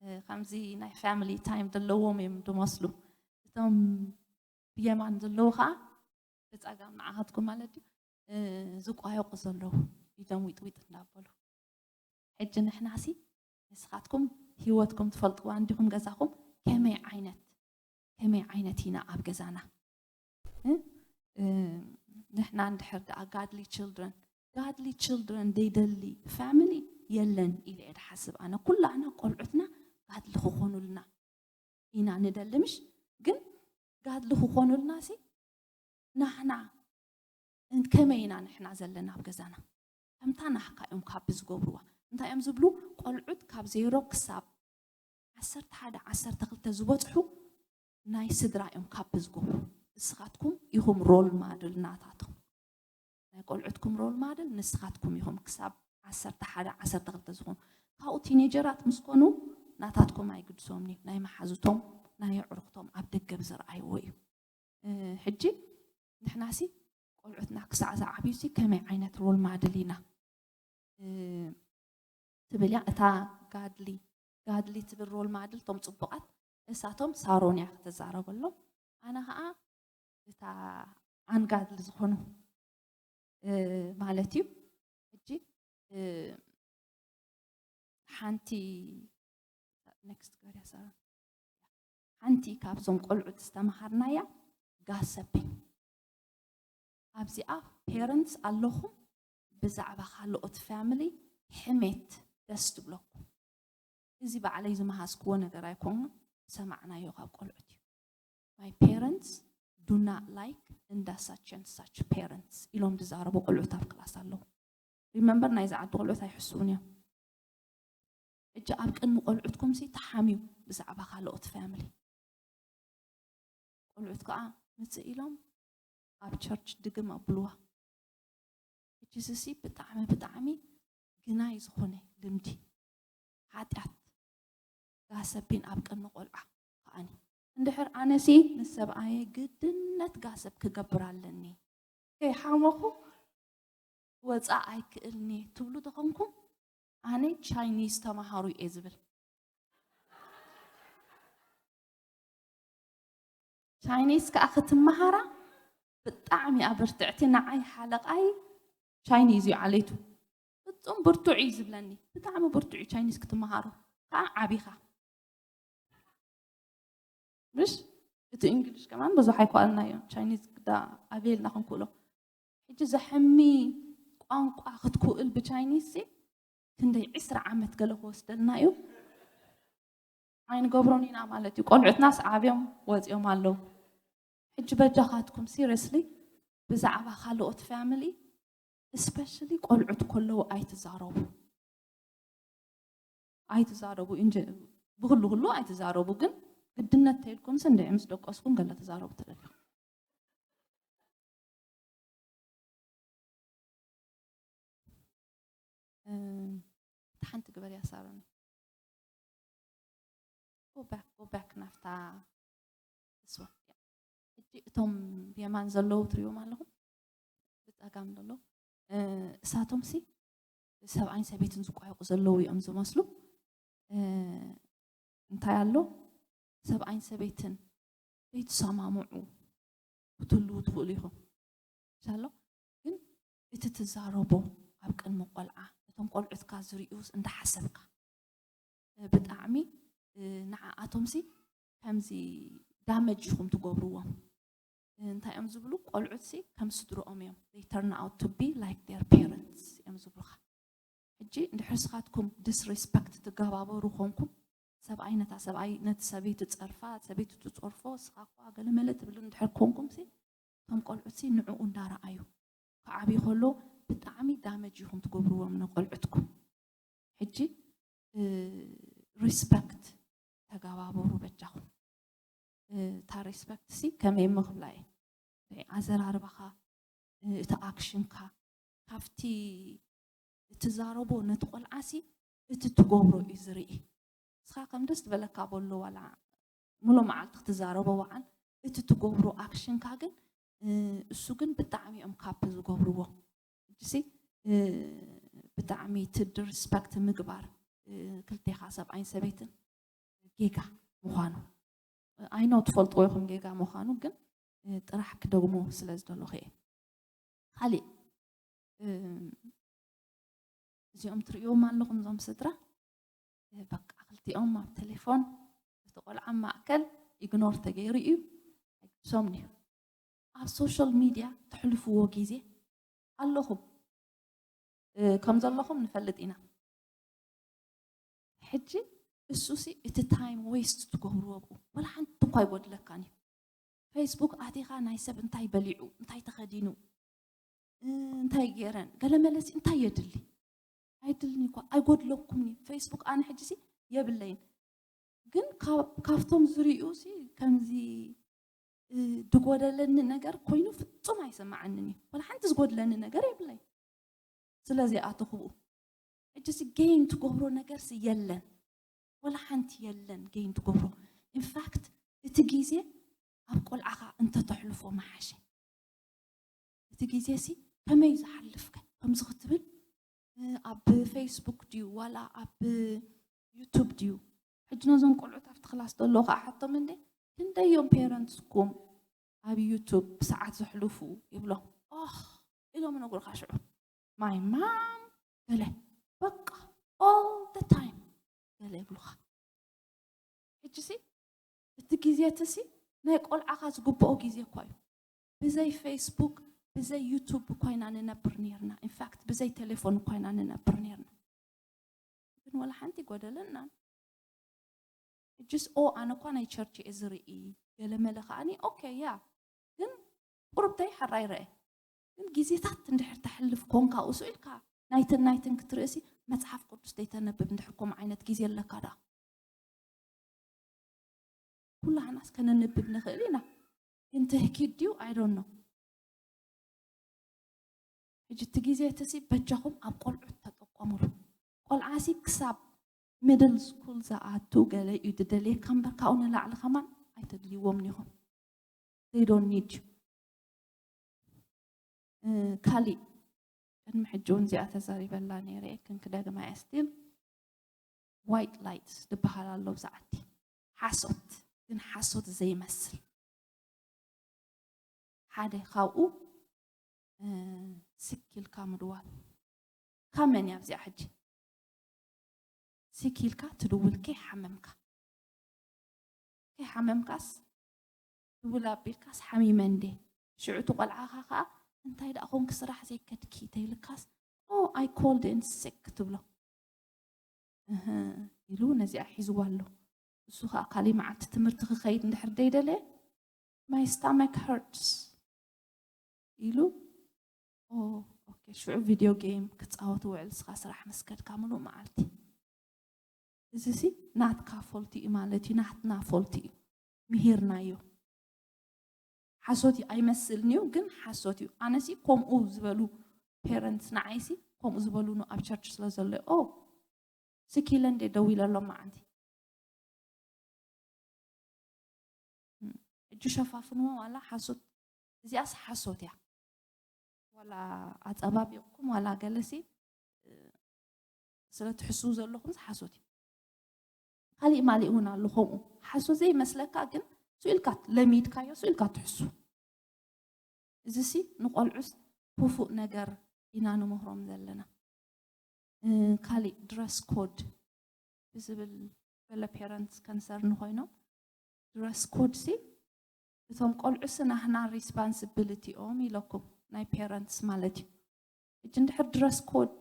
እ፣ ከምዚ ናይ ፋሚሊ ታይም ዘለዎም እዮም ዝመስሉ። እቶም ብየማን ዘለዉ ከዓ ብፀጋም ንዓኻትኩም ማለት እዩ እ፣ ዝቋየቑ ዘለዉ ኢዶም ዊጥዊጥ እንዳበሉ። ሕጂ ንሕናሲ ንስኻትኩም ህይወትኩም ትፈልጥዋ እንዲኹም ገዛኹም ከመይ ዓይነት ከመይ ዓይነት ኢና ኣብ ገዛና እ? እ፣ ንሕና እንድሕር ደኣ ጋድሊ ችልድረን ጋድሊ ችልድረን ዘይደሊ ፋሚሊ የለን ኢለ እየ ድሓስብ ኣነ። ኩላና ቆልዑትና ጋድሊ ክኾኑልና ኢና ንደሊ ምሽ? ግን ጋድሊ ክኾኑልና ሲ ናህና ከመይ ኢና ንሕና ዘለና ኣብ ገዛና ከምታ ናህካ እዮም ካብ ዝገብርዋ እንታይ እዮም ዝብሉ ቆልዑት ካብ ዜሮ ክሳብ ዓሰርተ ሓደ ዓሰርተ ክልተ ዝበፅሑ ናይ ስድራ እዮም ካብ ዝገብሩ። እስኻትኩም ኢኹም ሮል ማድል ናታቶም ናይ ቆልዑትኩም ሮል ማድል ንስኻትኩም ኢኹም ክሳብ ዓሰርተ ሓደ ዓሰርተ ክልተ ዝኾኑ ካብኡ ቲኔጀራት ምስ ኮኑ ናታትኩም ኣይግድሶምን እዩ ናይ መሓዙቶም ናይ ኣዕሩኽቶም ኣብ ደገ ብዝረኣይዎ እዩ። ሕጂ ንሕናሲ ቆልዑትና ክሳዕ ዝዓብዩሲ ከመይ ዓይነት ሮል ማድል ኢና ትብል እያ እታ ጋድሊ ጋድሊ ትብል ሮል ማድል እቶም ፅቡቃት እሳቶም ሳሮን እያ ክትዛረበሎም ኣነ ከዓ እታ ኣንጋድሊ ዝኾኑ ማለት እዩ ሕጂ ሓንቲ ኔክስት ጋር ያሰራ ሓንቲ ካብዞም ቆልዑት ዝተምሃርናያ ጋሰፒን ኣብዚኣ ፔረንትስ ኣለኹም ብዛዕባ ካልኦት ፋሚሊ ሕሜት ደስ ትብለኩም እዚ ባዕለይ ዝመሃዝክዎ ነገር ኣይኮኑ ሰማዕናዮ ካብ ቆልዑት እዩ my parents do not like እንዳ such and such parents ኢሎም ዝዛረቡ ቆልዑት ኣብ ክላስ ኣለዉ remember ናይዚ ዓዲ ቆልዑት ኣይሕስቡን እዮም ሕጂ ኣብ ቅድሚ ቆልዑትኩም ሲ ተሓምዩ ብዛዕባ ካልኦት ፋሚሊ ቆልዑት ከዓ ምፅእ ኢሎም ኣብ ቸርች ድግም ኣብልዋ ሕጂ ስሲ ብጣዕሚ ብጣዕሚ ግናይ ዝኾነ ልምዲ ሓጢኣት ጋሰቢን ኣብ ቅድሚ ቆልዓ ከዓኒ እንድሕር ኣነሲ ንሰብኣየ ግድነት ጋሰብ ክገብር ኣለኒ ከይሓመኹ ወፃእ ኣይክእልኒ ትብሉ ተኾንኩም ኣነ ቻይኒዝ ተምሃሩ እየ ዝብል ቻይኒዝ ከዓ ክትመሃራ ብጣዕሚ ኣብርትዕቲ ንዓይ ሓለቓይ ቻይኒዝ እዩ ዓሌቱ ፍፁም ብርቱዕ እዩ ዝብለኒ ብጣዕሚ ብርቱዕ እዩ ቻይኒዝ ክትመሃሩ ከዓ ዓቢኻ ምሽ እቲ እንግሊሽ ከማን ብዙሕ ኣይኳልናዮ ቻይኒዝ ዳ ኣቤልና ክንክእሎ ሕጂ ዘሐሚ ቋንቋ ክትክእል ብቻይኒዝ ክንደይ ዕስራ ዓመት ገለ ክወስደልና እዩ ኣይንገብሮን ኢና ማለት እዩ ቆልዑትናስ ዓብዮም ወፂኦም ኣለዉ ሕጂ በጃኻትኩም seriously ብዛዕባ ካልኦት family especially ቆልዑት ከለዉ ኣይትዛረቡ ኣይትዛረቡ እንጂ ብኩሉ ኩሉ ኣይትዛረቡ ግን ግድነት ተይልኩም ስንድዒ ምስ ደቀስኩም ገለ ትዛረቡ ትደልዩ ሓንቲ ግበር ያሳረኒ go back go back ናፍታ ስዋ ሕጂ እቶም ብየማን ዘለዉ ትሪኦም ኣለኹም ብፀጋም ዘሎ እሳቶም ሲ ሰብኣይን ሰበይትን ዝቋየቁ ዘለዉ እዮም ዝመስሉ እንታይ ኣሎ ሰብኣይን ሰበይትን ዘይትሰማምዑ ክትህልዉ ትኽእሉ ኢኹም ኣሎ ግን እቲ ትዛረቦ ኣብ ቅድሚ ቆልዓ እቶም ቆልዑትካ ዝርእዩስ እንዳሓሰብካ ብጣዕሚ ንዓኣቶምሲ ከምዚ ዳመጅ ኢኹም ትገብርዎም እንታይ እዮም ዝብሉ ቆልዑትሲ ከም ስድርኦም እዮም they turn out to be like their parents እዮም ዝብሉኻ ሕጂ እንድሕር ስኻትኩም disrespect ትገባበሩ ኮንኩም ሰብኣይ ነታ ሰብኣይ ነቲ ሰበይቲ ጸርፋ ሰበይቲ ትጸርፎ ስኻ እኳ ገለ መለ ትብሉ እንድሕር ኮንኩም ሲ እቶም ቆልዑት ሲ ንዕኡ እንዳረኣዩ ክዓብዩ ከሎ ብጣዕሚ ዳመጅ ኢኹም ትገብርዎም ንቆልዑትኩም ሕጂ respect ተጋባበሩ በጃኹም እታ respect ሲ ከመይ እሞ ክብላ እየ ኣዘራርባኻ እቲ ኣክሽንካ ካብቲ እትዛረቦ ነቲ ቆልዓሲ እቲ ትገብሮ እዩ ዝርኢ እስኻ ከም ደስ ዝበለካ በሎ ዋላ ሙሉ መዓልቲ ክትዛረቦ ወዓል እቲ ትገብሮ ኣክሽንካ ግን እሱ ግን ብጣዕሚ እዮም ካፕ ዝገብርዎ ሕጂሲ ብጣዕሚ እቲ ዲስሪስፐክት ምግባር ክልቴኻ ሰብኣይን ሰበይትን ጌጋ ምዃኑ I know ትፈልጥዎ ኢኹም ጌጋ ምዃኑ ግን ጥራሕ ክደግሞ ስለ ዝደለኹ እየ ካሊእ እዚኦም ትርእይዎም ኣለኹም እዞም ስድራ በቃ ክልቲኦም ኣብ ቴሌፎን እቲ ቆልዓ ማእከል ኢግኖር ተገይሩ እዩ ኣይግድሶምን እዩ ኣብ ሶሻል ሚድያ ተሕልፍዎ ግዜ ኣለኹም ከም ዘለኹም ንፈልጥ ኢና ሕጂ እሱሲ እቲ ታይም ዌስት ትገብርዎ ብኡ ወላ ሓንቲ እኳ ኣይጎድለካን እዩ ፌስቡክ ኣቲኻ ናይ ሰብ እንታይ በሊዑ እንታይ ተኸዲኑ እንታይ ገይረን ገለ መለሲ እንታይ የድሊ ኣይድልኒ እኳ ኣይጎድለኩምኒ ፌስቡክ ኣነ ሕጂሲ የብለይን ግን ካብቶም ዝርእዩ ሲ ከምዚ ድጎደለኒ ነገር ኮይኑ ፍጹም ኣይሰማዓንን እዩ ወላ ሓንቲ ዝጎድለኒ ነገር የብለይ ስለዚ ኣተኹብኡ ሕጂ ሲ ጌን ትገብሮ ነገር ሲ የለን ወላ ሓንቲ የለን ጌን ትገብሮ ኢንፋክት እቲ ግዜ ኣብ ቆልዓኻ እንተተሕልፎ መሓሸ እቲ ግዜ ሲ ከመይ ዝሓልፍከ ከምዚ ክትብል ኣብ ፌስቡክ ድዩ ዋላ ኣብ ዩቱብ ድዩ ሕጂ ነዞም ቆልዑት ኣብቲ ክላስ ዘለዉ ከዓ ሓቶም እንደ ክንደዮም ፔረንትስኩም ኣብ ዩቱብ ሰዓት ዘሕልፉ ይብሎም ኦህ ኢሎም ነግሩካ ሽዑ my mom ገለ በቃ all the time ገለ ይብሉኻ ሕጂ ሲ እቲ ግዜ እቲ ሲ ናይ ቆልዓኻ ዝግብኦ ግዜ እኳ እዩ ብዘይ ፌስቡክ ብዘይ ዩቱብ እኳ ኢና ንነብር ነርና ኢንፋክት ብዘይ ቴሌፎን እኳ ኢና ንነብር ነርና ግን ወላ ሓንቲ ጎደለናን ሕጅስ ኦ ኣነ እኳ ናይ ቸርች እየ ዝርኢ ገለመለ ከዓኒ ኦኬ ያ ግን ቁርብተይ ሓራይ ረአ ግን ግዜታት እንድሕር ተሕልፍ ኮንካ እሱ ኢልካ ናይትን ናይትን ክትርእሲ መፅሓፍ ቅዱስ ዘይተነብብ እንድሕር ከምኡ ዓይነት ግዜ ኣለካ ዳ ኩላህናስ ከነንብብ ንኽእል ኢና ግን ትህኪት ድዩ ኣይዶኖ ሕጂ እቲ ግዜ እቲ ሲ በጃኹም ኣብ ቆልዑት ተጠቀሙሉ። ቆልዓ ሲ ክሳብ ሚድል ስኩል ዝኣቱ ገለ እዩ ዝደልየካ እምበር ካብኡ ንላዕሊ ከማን ኣይተድልይዎም ኢኹም። They don't need you። ካሊእ ቅድሚ ሕጂ እውን እዚኣ ተዛሪበላ ነይረ እየ ግን ክደግማ እየ still white lies ዝበሃል ኣሎ ብዛዕቲ ሓሶት ግን ሓሶት ዘይመስል ሓደ ካብኡ ስክ ኢልካ ምድዋል ካብ መን እያ ኣብዚኣ ሕጂ ስክ ኢልካ ትድውል ከይሓመምካ ከይሓመምካስ ትብል ኣቢልካስ ሓሚመ እንዴ ሽዑ እቲ ቆልዓኻ ከዓ እንታይ ደኣ ኮንክ ስራሕ ዘይከድኪ ተይልካስ oh I called in sick ትብሎ እህ ኢሉ ነዚኣ ሒዝዋ ኣሎ እሱ ከዓ ካሊእ መዓልቲ ትምህርቲ ክኸይድ እንድሕር ደይደለየ my stomach hurts ኢሉ oh ኦኬ፣ ሽዑ ቪድዮ ጌም ክጻወት ውዕል፣ ንስኻ ስራሕ ምስ ከድካ ምሉእ መዓልቲ። እዚ ሲ ናትካ ፎልት እዩ ማለት እዩ፣ ናትና ፎልት እዩ። ምሂርናዮ። ሓሶት እዩ፣ ኣይመስልን እዩ፣ ግን ሓሶት እዩ። ኣነሲ ከምኡ ዝበሉ ፔረንትስ ንዓይሲ ከምኡ ዝበሉኑ ኣብ ቸርች ስለ ዘሎ፣ ኦ፣ ስኪለ እንደ ደው ኢለሎም መዓንቲ። ሕጂ ሸፋፍንዎ ዋላ ሓሶት፣ እዚኣስ ሓሶት እያ። ዋላ ኣጸባቢቕኩም ዋላ ገለሲ ስለ ትሕስው ዘለኹም ሓሶት እዩ። ካሊእ ማሊእ እውን ኣሎ ከምኡ ሓሶት ዘይመስለካ፣ ግን ስኢልካ ለሚድካዮ ስኢልካ ትሕሱ። እዚ ሲ ንቆልዑስ ክፉእ ነገር ኢና ንምህሮም ዘለና። እ፣ ካሊእ ድረስ ኮድ ብዝብል ገለ ፔረንትስ ከንሰርን ኮይኖም፣ ድረስ ኮድ ሲ እቶም ቆልዑ ሲ ናህና ሪስፓንስብሊቲኦም ኢለኩም፣ ናይ ፔረንትስ ማለት እዩ። ሕጂ እንድሕር ድረስ ኮድ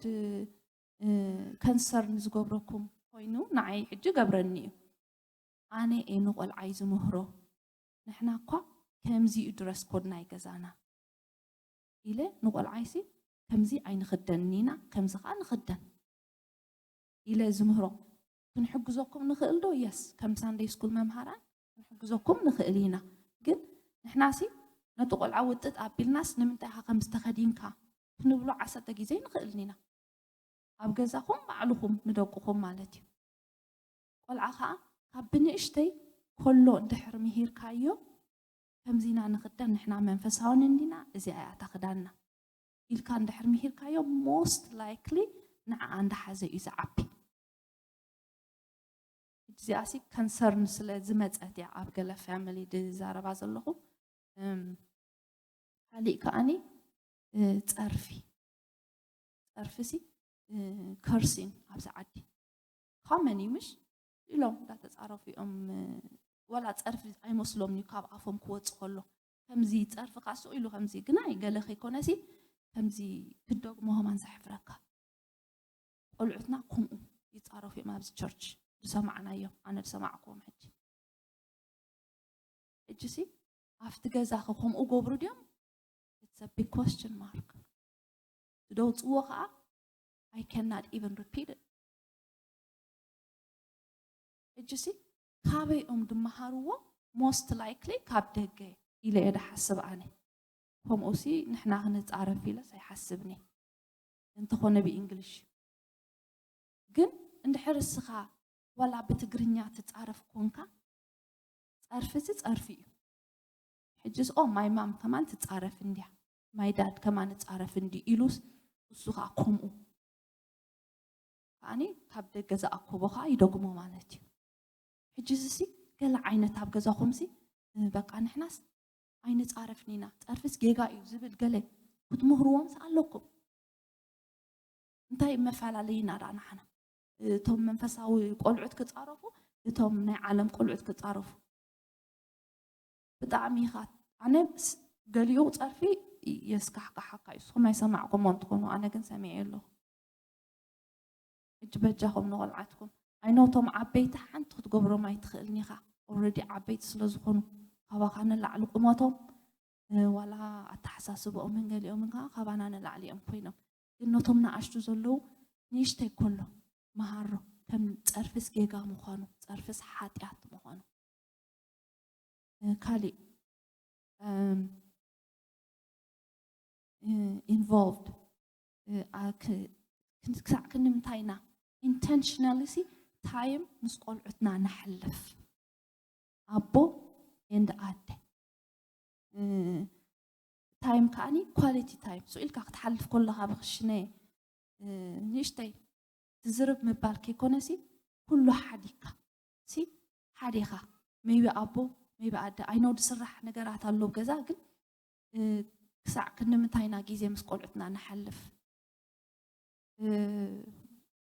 ከንሰርን ዝገብረኩም ኮይኑ ንዓይ ሕጂ ገብረኒ እዩ። ኣነ እየ ንቆልዓይ ዝምህሮ፣ ንሕና እኳ ከምዚ እዩ ድረስ ኮድ ናይ ገዛና ኢለ ንቆልዓይሲ ከምዚ ኣይንኽደንን ኢና፣ ከምዚ ከዓ ንኽደን ኢለ ዝምህሮ። ክንሕግዘኩም ንኽእል ዶ? የስ፣ ከም ሳንደይ ስኩል መምሃራን ክንሕግዘኩም ንኽእል ኢና። ግን ንሕናሲ ነቲ ቆልዓ ውጥጥ ኣቢልናስ ንምንታይ ኢኻ ከምዚ ተኸዲንካ ክንብሎ ዓሰርተ ግዜ ንኽእልን ኢና። ኣብ ገዛኹም ባዕልኹም ንደቅኹም ማለት እዩ። ቆልዓ ኸዓ ካብ ብንእሽተይ ከሎ እንድሕር ምሂርካዮ ከምዚና ንኽደን ንሕና መንፈሳውን እንዲና እዚኣ እያ እታ ክዳንና ኢልካ እንድሕር ምሂርካዮ most likely ንዓኣ እንዳሓዘ እዩ ዝዓቢ። እዚኣሲ ከንሰርን ስለ ዝመፀት እያ ኣብ ገለ ፋሚሊ ዝዛረባ ዘለኹ። እም፣ ካሊእ ከዓኒ እ፣ ፀርፊ፣ ፀርፊ ሲ ከርሲን ኣብዚ ዓዲ ኮመን እዩ ምሽ ኢሎም እንዳተፃረፉ እዮም። እ፣ ዋላ ፀርፊ ኣይመስሎም እዩ ካብ ኣፎም ክወፅ ከሎ። ከምዚ ፀርፊ ካስኡ ኢሉ ከምዚ ግናይ ገለ ከይኮነ ሲ ከምዚ ክደግሞ ከማን ዘሕፍረካ። ቆልዑትና ከምኡ ይፃረፉ እዮም ኣብዚ ቸርች ዝሰማዕናዮም፣ ኣነ ዝሰማዕክዎም። ሕጂ ሕጂ ሲ ኣብቲ ገዛኸ ከምኡ ገብሩ ድዮም? It's a big question mark። ዝደውፅዎ ከዓ I cannot even repeat it። ሕጂ ሲ ካበይ እዮም ድመሃርዎ? Most likely ካብ ደገ ኢለ እየ ድሓስብ ኣነ። ከምኡ ሲ ንሕና ክንፃረፍ ኢለስ ኣይሓስብኒ፣ እንተኾነ ብእንግሊሽ። ግን እንድሕር እስኻ ዋላ ብትግርኛ ትፃረፍ ኮንካ፣ ፀርፊ እዚ ፀርፊ እዩ። ሕጅስ ኦ ማይ ማም ከማን ትፃረፍ እንድያ፣ ማይ ዳድ ከማን እፃረፍ እንዲ ኢሉስ እሱ ከዓ ከምኡ ከዓኒ ካብ ደገ ዝኣኮቦ ከዓ ይደግሞ ማለት እዩ። ሕጂ እዚ ሲ ገለ ዓይነት ኣብ ገዛኹም ሲ በቃ ንሕናስ ኣይንፃረፍን ኢና፣ ፀርፊስ ጌጋ እዩ ዝብል ገለ ክትምህርዎም ሲ ኣለኩም። እንታይ መፈላለይና ደኣ ንሓና? እቶም መንፈሳዊ ቆልዑት ክፃረፉ፣ እቶም ናይ ዓለም ቆልዑት ክፃረፉ። ብጣዕሚ ኢኻ፣ ኣነ ስ-፣ ገሊኡ ፀርፊ የስካሕካሓካ እዩ። ንስኹም ኣይሰማዕኩሞ እንትኾኑ፣ ኣነ ግን ሰሚዐ ኣለኹ። እጅ በጃኹም ንቆልዓትኩም። ኣይኖ እቶም ዓበይቲ ሓንቲ ክትገብሮም ኣይትኽእልን ኢኻ። ኦልሬዲ ዓበይቲ ስለ ዝኾኑ ካባኻ ንላዕሊ ቁመቶም፣ እ፣ ዋላ ኣተሓሳስበኦምን ገሊኦምን ከዓ ካባና ንላዕሊ እዮም ኮይኖም። ግን ነቶም ንኣሽቱ ዘለዉ ንእሽተይ ከሎ መሃሮ ከም ፀርፍስ ጌጋ ምዃኑ፣ ፀርፍስ ሓጢኣት ምዃኑ። እ፣ ካሊእ፣ እም፣ እ፣ ኢንቮልቭድ፣ እ፣ ኣ-፣ ክ-፣ ክን-፣ ክሳዕ ክንምንታይ ኢና ኢንተንሽናሊ ሲ ታይም ምስ ቆልዑትና ነሕልፍ? ኣቦ ኤንድ ኣደ። እ፣ ታይም ከዓኒ ኳሊቲ ታይም። ስቕ ኢልካ ክትሓልፍ ከለኻ ብክሽነ፣ እ፣ ንእሽተይ ትዝርብ ምባል ከይኮነሲ ኩሉ ሓዲግካ ሲ ሓዲኻ ሜቢ ኣቦ ሜቢ ኣደ ኣይኖ ዝስራሕ ነገራት ኣሎ ኣብ ገዛ፣ ግን እ፣ ክሳዕ ክንዲ ምንታይ ኢና ግዜ ምስ ቆልዑትና ንሓልፍ? እ፣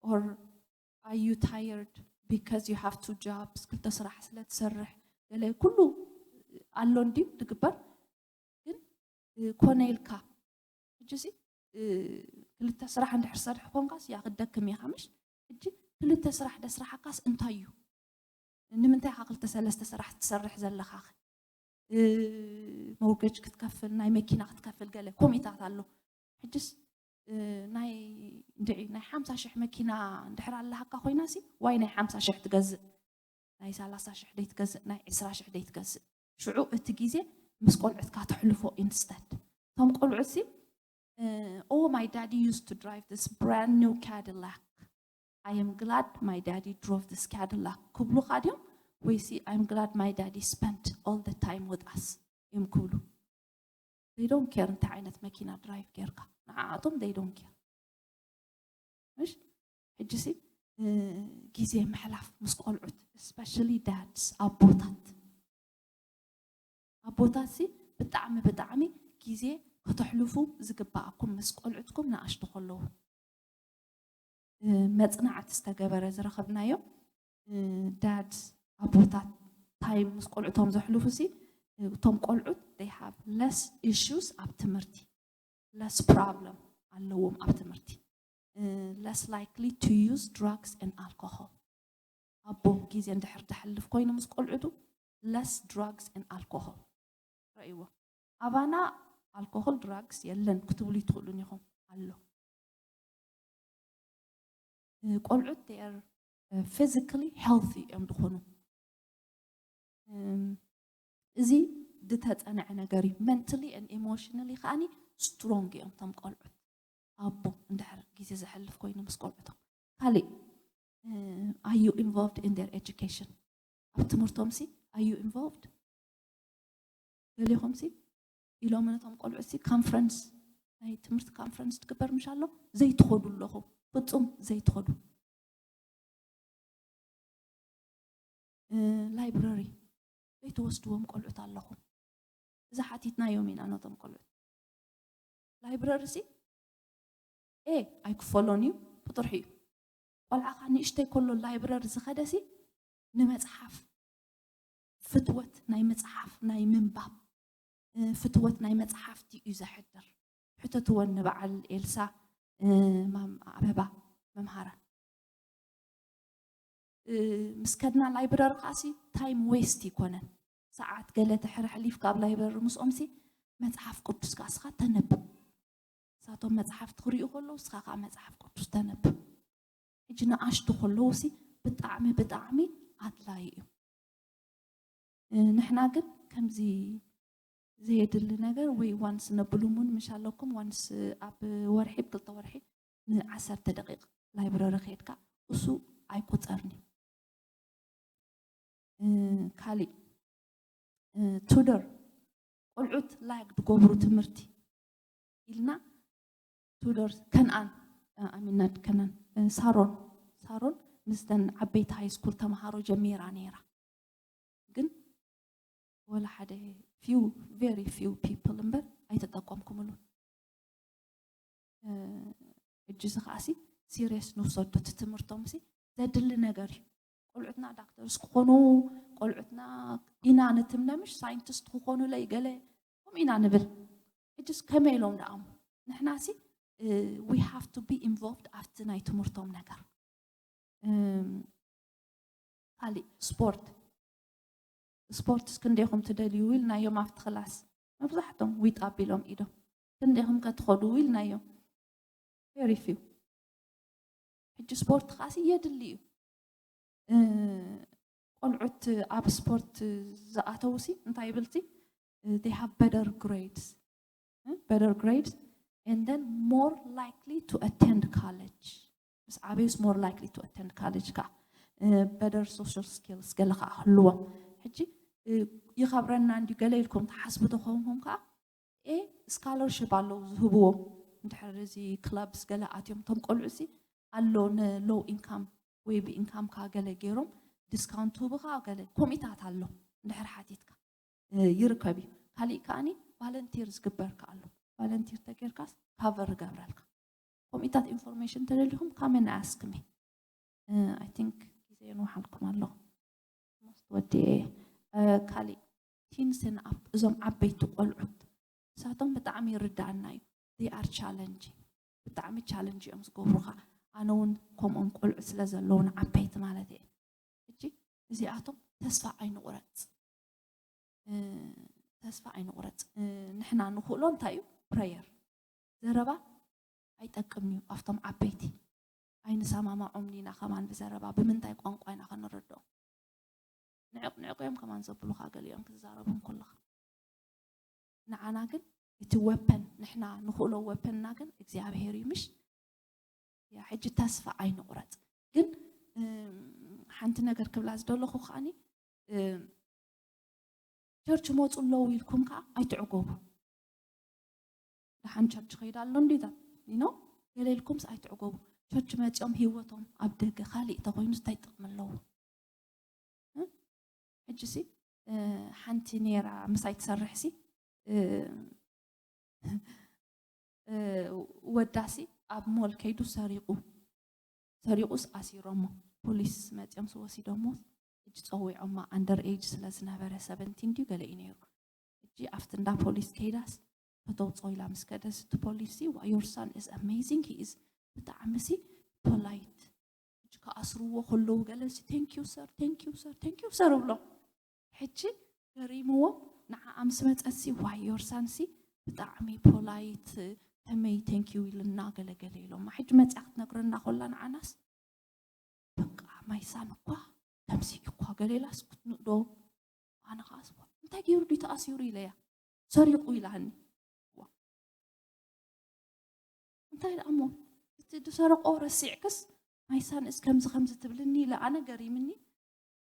or are you tired because you have two jobs? ክልተ ስራሕ ስለ ትሰርሕ ገለ ኩሉ ኣሎ እንድዩ ዝግበር፣ ግን እ፣ ኮነ ኢልካ ሕጂ ሲ እ፣ ክልተ ስራሕ እንድሕር ሰርሕ ኮንካስ ያ ክትደክም ኢኻ ምሽ? ሕጂ ክልተ ስራሕ ደስራሓካስ እንታይ እዩ? ንምንታይ ኢኻ ክልተ ሰለስተ ስራሕ ትሰርሕ ዘለኻ? እ፣ ሞርጌጅ ክትከፍል፣ ናይ መኪና ክትከፍል ገለ ኮሚታት ኣሎ። ሕጅስ ናይ እንድዒ ናይ ሓምሳ ሽሕ መኪና እንድሕር ኣለሃካ ኮይና ሲ ዋይ ናይ ሓምሳ ሽሕ ትገዝእ ናይ ሰላሳ ሽሕ ደይትገዝእ ናይ ዕስራ ሽሕ ደይትገዝእ ሽዑ እቲ ግዜ ምስ ቆልዑትካ ተሕልፎ instead እቶም ቆልዑት ሲ oh my daddy used to drive this brand new Cadillac I am glad my daddy drove this Cadillac ክብሉኻ ድዮም ወይሲ I am glad my daddy spent all the time with us እዮም ክብሉ they don't care እንታይ ዓይነት መኪና drive ጌርካ ንዓኣቶም they don't care ምሽ ሕጂ ሲ ግዜ ምሕላፍ ምስ ቆልዑት especially dads ኣቦታት ኣቦታት ሲ ብጣዕሚ ብጣዕሚ ግዜ ከተሕልፉ ዝግባኣኩም ምስ ቆልዑትኩም ንኣሽቱ ከለዉ መፅናዕቲ ዝተገበረ ዝረኸብናዮ dad ኣቦታት time ምስ ቆልዑቶም ዘሕልፉ ሲ እቶም ቆልዑት they have less issues ኣብ ትምህርቲ less problem ኣለዎም ኣብ ትምህርቲ less likely to use drugs and alcohol ኣቦ ግዜ እንድሕር ተሕልፍ ኮይኑ ምስ ቆልዑቱ less drugs and alcohol ረእይዎ ኣባና alcohol drugs የለን ክትብሉ ይትኽእሉን ኢኹም ኣሎ ቆልዑት they are physically healthy እዮም ዝኾኑ እዚ ዝተፀንዐ ነገር እዩ mentally and emotionally ከዓኒ strong እዮም ቶም ቆልዑት ኣቦ እንድሕር ግዜ ዘሕልፍ ኮይኑ ምስ ቆልዑቶም ካሊእ are you involved in their education ኣብ ትምህርቶም ሲ are you involved ገሊኹም ሲ ኢሎም ነቶም ቆልዑት ሲ conference ናይ ትምህርቲ conference ትግበር ምሽ ኣሎ ዘይትኸዱ ኣለኹም ፍፁም ዘይትኸዱ library ዘይትወስድዎም ቆልዑት ኣለኹም እዚ ሓቲትናዮም ኢና ነቶም ቆልዑት library ሲ ኤ ኣይክፈሎን እዩ ብጥርሑ እዩ ቆልዓኻ ንእሽተይ ከሎ library ዝኸደ ሲ ንመፅሓፍ ፍትወት ናይ መፅሓፍ ናይ ምንባብ ፍትወት ናይ መፅሓፍቲ እዩ ዘሕድር ሕተትወን ንበዓል ኤልሳ ማም ኣበባ መምሃራ ምስ ከድና library ከዓሲ time waste ይኮነን ሰዓት ገለ ተሕርሕሊፍ ካብ library ምስኦምሲ መፅሓፍ ቅዱስ ከዓስኻ ተነብብ እሳቶም መፅሓፍቲ ክርእዩ ከለዉ እስኻ ከዓ መፅሓፍ ቅዱስ ተነብብ ሕጂ ንኣሽቱ ከለዉ ሲ ብጣዕሚ ብጣዕሚ ኣድላይ እዩ ንሕና ግን ከምዚ ዘየድሊ ነገር ወይ ዋንስ ነብሉሙን ምሽ ኣለኩም ዋንስ ኣብ ወርሒ ብክልተ ወርሒ ንዓሰርተ ደቂቕ library ከይድካ እሱ ኣይቁፀርን እዩ ካሊእ ቱደር ቆልዑት lag ድገብሩ ትምህርቲ ኢልና ቱደር ከነኣን ኣሚናድ ከነን ሳሮን ሳሮን ምስተን ዓበይቲ high school ተምሃሮ ጀሚራ ነይራ ግን ወላ ሓደ few very few people እምበር ኣይተጠቀምኩምሉን ሕጂ እዚ ከዓሲ serious ንውሰዶ እቲ ትምህርቶም ሲ ዘድሊ ነገር እዩ ቆልዑትና doctors ክኾኑ ቆልዑትና ኢና ንትምነ ምሽ scientist ክኾኑለይ ገለ ከምኡ ኢና ንብል ሕጅስ ከመይ ኢሎም ደኣሙ ንሕና ሲ we have to be involved ኣብቲ ናይ ትምህርቶም ነገር ካሊእ ስፖርት ስፖርትስ ክንደይኹም ትደልዩ ኢልናዮም ኣብቲ ክላስ መብዛሕቶም ዊጥ ኣቢሎም ኢዶም ክንደይኹም ከትኸዱ ኢልናዮም very few ሕጂ ስፖርት ከዓሲ የድሊ እዩ ቆልዑት ኣብ ስፖርት ዝኣተውሲ እንታይ ይብልሲ they have better grades better grades and then more likely to attend college ምስ ዓበዩስ more likely to attend college ከዓ better social skills ገለ ከዓ ክህልዎም ሕጂ ይኸብረና እንዲ ገለ ኢልኩም ትሓስቡ ተኾንኩም ከዓ ኤ scholarship ኣለዉ ዝህብዎም እንድሕር እዚ clubs ገለ ኣትዮም እቶም ቆልዑ ሲ ኣሎ ን low income ወይ ብ income ካ ገለ ገይሮም discount ህቡ ከዓ ገለ ኮሚታት ኣሎ እንድሕር ሓቲትካ ይርከብ እዩ ካሊእ ከዓኒ volunteer ዝግበር ከዓ ኣሎ volunteer ተገይርካስ cover ይገብረልካ ኮሚታት information ተደሊኹም come and ask me I think ግዜ የንውሓልኩም ኣለኹ most ወዲ ካሊእ teens and up እዞም ዓበይቲ ቆልዑት ንሳቶም ብጣዕሚ ይርዳኣና እዩ they are challenging ብጣዕሚ challenge እዮም ዝገብሩኻ ኣነ እውን ከምኦም ቆልዑት ስለ ዘለውን ዓበይቲ ማለት እየ ሕጂ እዚኣቶም ተስፋ ኣይንቑረፅ ተስፋ ኣይንቑረፅ ንሕና ንኽእሎ እንታይ እዩ prayer ዘረባ ኣይጠቅምን እዩ። ኣብቶም ዓበይቲ ኣይንሰማማዖምን ኢና። ከማን ብዘረባ ብምንታይ ቋንቋ ኢና ከንረድኦም? ንዕቕ ንዕቕ እዮም ከማን ዘብሉኻ፣ ገሊኦም ክትዛረቡ እንከለኻ። ንዓና ግን እቲ ወፐን፣ ንሕና ንኽእሎ ወፐንና ግን እግዚኣብሔር እዩ። ምሽ ያ ሕጂ ተስፋ ኣይንቑረጽ። ግን እም፣ ሓንቲ ነገር ክብላ ዝደለኹ ከዓኒ፣ እም፣ ቸርች መፁ ኣለዉ ኢልኩም ከዓ ኣይትዕገቡ። ደሓን ቸርች ከይዳ ኣሎ እንዲታት ኢኖ ገለ ኢልኩምስ ኣይትዕገቡ። ቸርች መፂኦም ህይወቶም ኣብ ደገ ካሊእ ተኮይኑስ እንታይ ጥቕሚ ኣለዎ? እ? ሕጂ ሲ እ፣ ሓንቲ ነይራ ምሳይ ትሰርሕ ሲ እ፣ እ፣ ወዳ ሲ ኣብ ሞል ከይዱ ሰሪቑ፣ ሰሪቑስ ኣሲሮሞ፣ ፖሊስ መፂኦም ዝወሲዶሞ። ሕጂ ፀዊዖማ፣ ኣንደር ኤጅ ስለ ዝነበረ፣ ሰቨንቲን ድዩ ገለ እዩ ነይሩ። ሕጂ ኣብቲ እንዳ ፖሊስ ከይዳስ ከተውፅኦ ኢላ ምስ ከደስ፣ እቲ ፖሊስ ሲ your son is amazing, he is ብጣዕሚ ሲ ፖላይት። ሕጂ ክኣስርዎ ከለዉ ገለ ሲ thank you sir, thank you sir, thank you sir እብሎም። ሕጂ ገሪምዎም፣ ንዓኣ ምስ መፀት ሲ ዋይ your son ሲ ብጣዕሚ ፖላይት፣ ከመይ thank you ኢልና ገለገለ ኢሎማ። ሕጂ መፅያ ክትነግረና ከላ ንዓናስ በቃ my son እኳ ከምዚ እዩ እኳ ገለ ኢላስ ክትንእዶ። ኣነ ከዓ ስዋ እንታይ ገይሩ ድዩ ተኣሲሩ ኢለያ፣ ሰሪቑ ኢላኒ። ዋ፣ እንታይ ደኣ እሞ እቲ ዝሰረቆ ረሲዕክስ my son is ከምዚ ከምዚ ትብልኒ ኢለ ኣነ ገሪምኒ።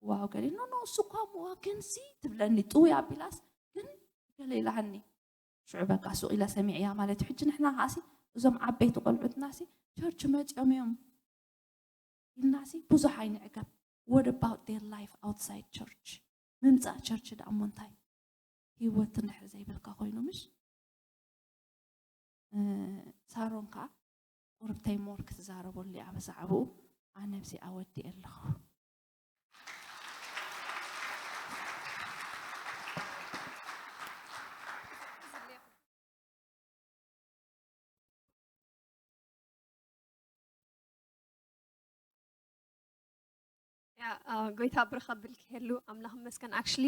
ዋው ገለ ኖ ኖ እሱ እኳ እሞ ግን ሲ ትብለኒ ጥውይ ኣቢላስ ግን ገለ ኢላኒ። ሽዑ በቃ ሱቕ ኢለ ሰሚዕያ ማለት እዩ። ሕጂ ንሕና ከዓሲ እዞም ዓበይቲ ቆልዑትናሲ ቸርች መፂኦም እዮም ኢልናሲ ብዙሕ ኣይንዕገብ። What about their life outside church? ምምፃእ ቸርች ደኣ እሞ እንታይ? ህይወት እንድሕር ዘይብልካ ኮይኑ ምሽ? እ፣ ሳሮን ከዓ ቁርብተይ ሞር ክትዛረበሉ እያ ብዛዕባኡ። ኣነ ኣብዚኣ ወዲኤ ኣለኹ። ያ፣ እ፣ ጎይታ ብርኸ ብል ክሄሉ ኣምላኽ መስገን። ኣክቹሊ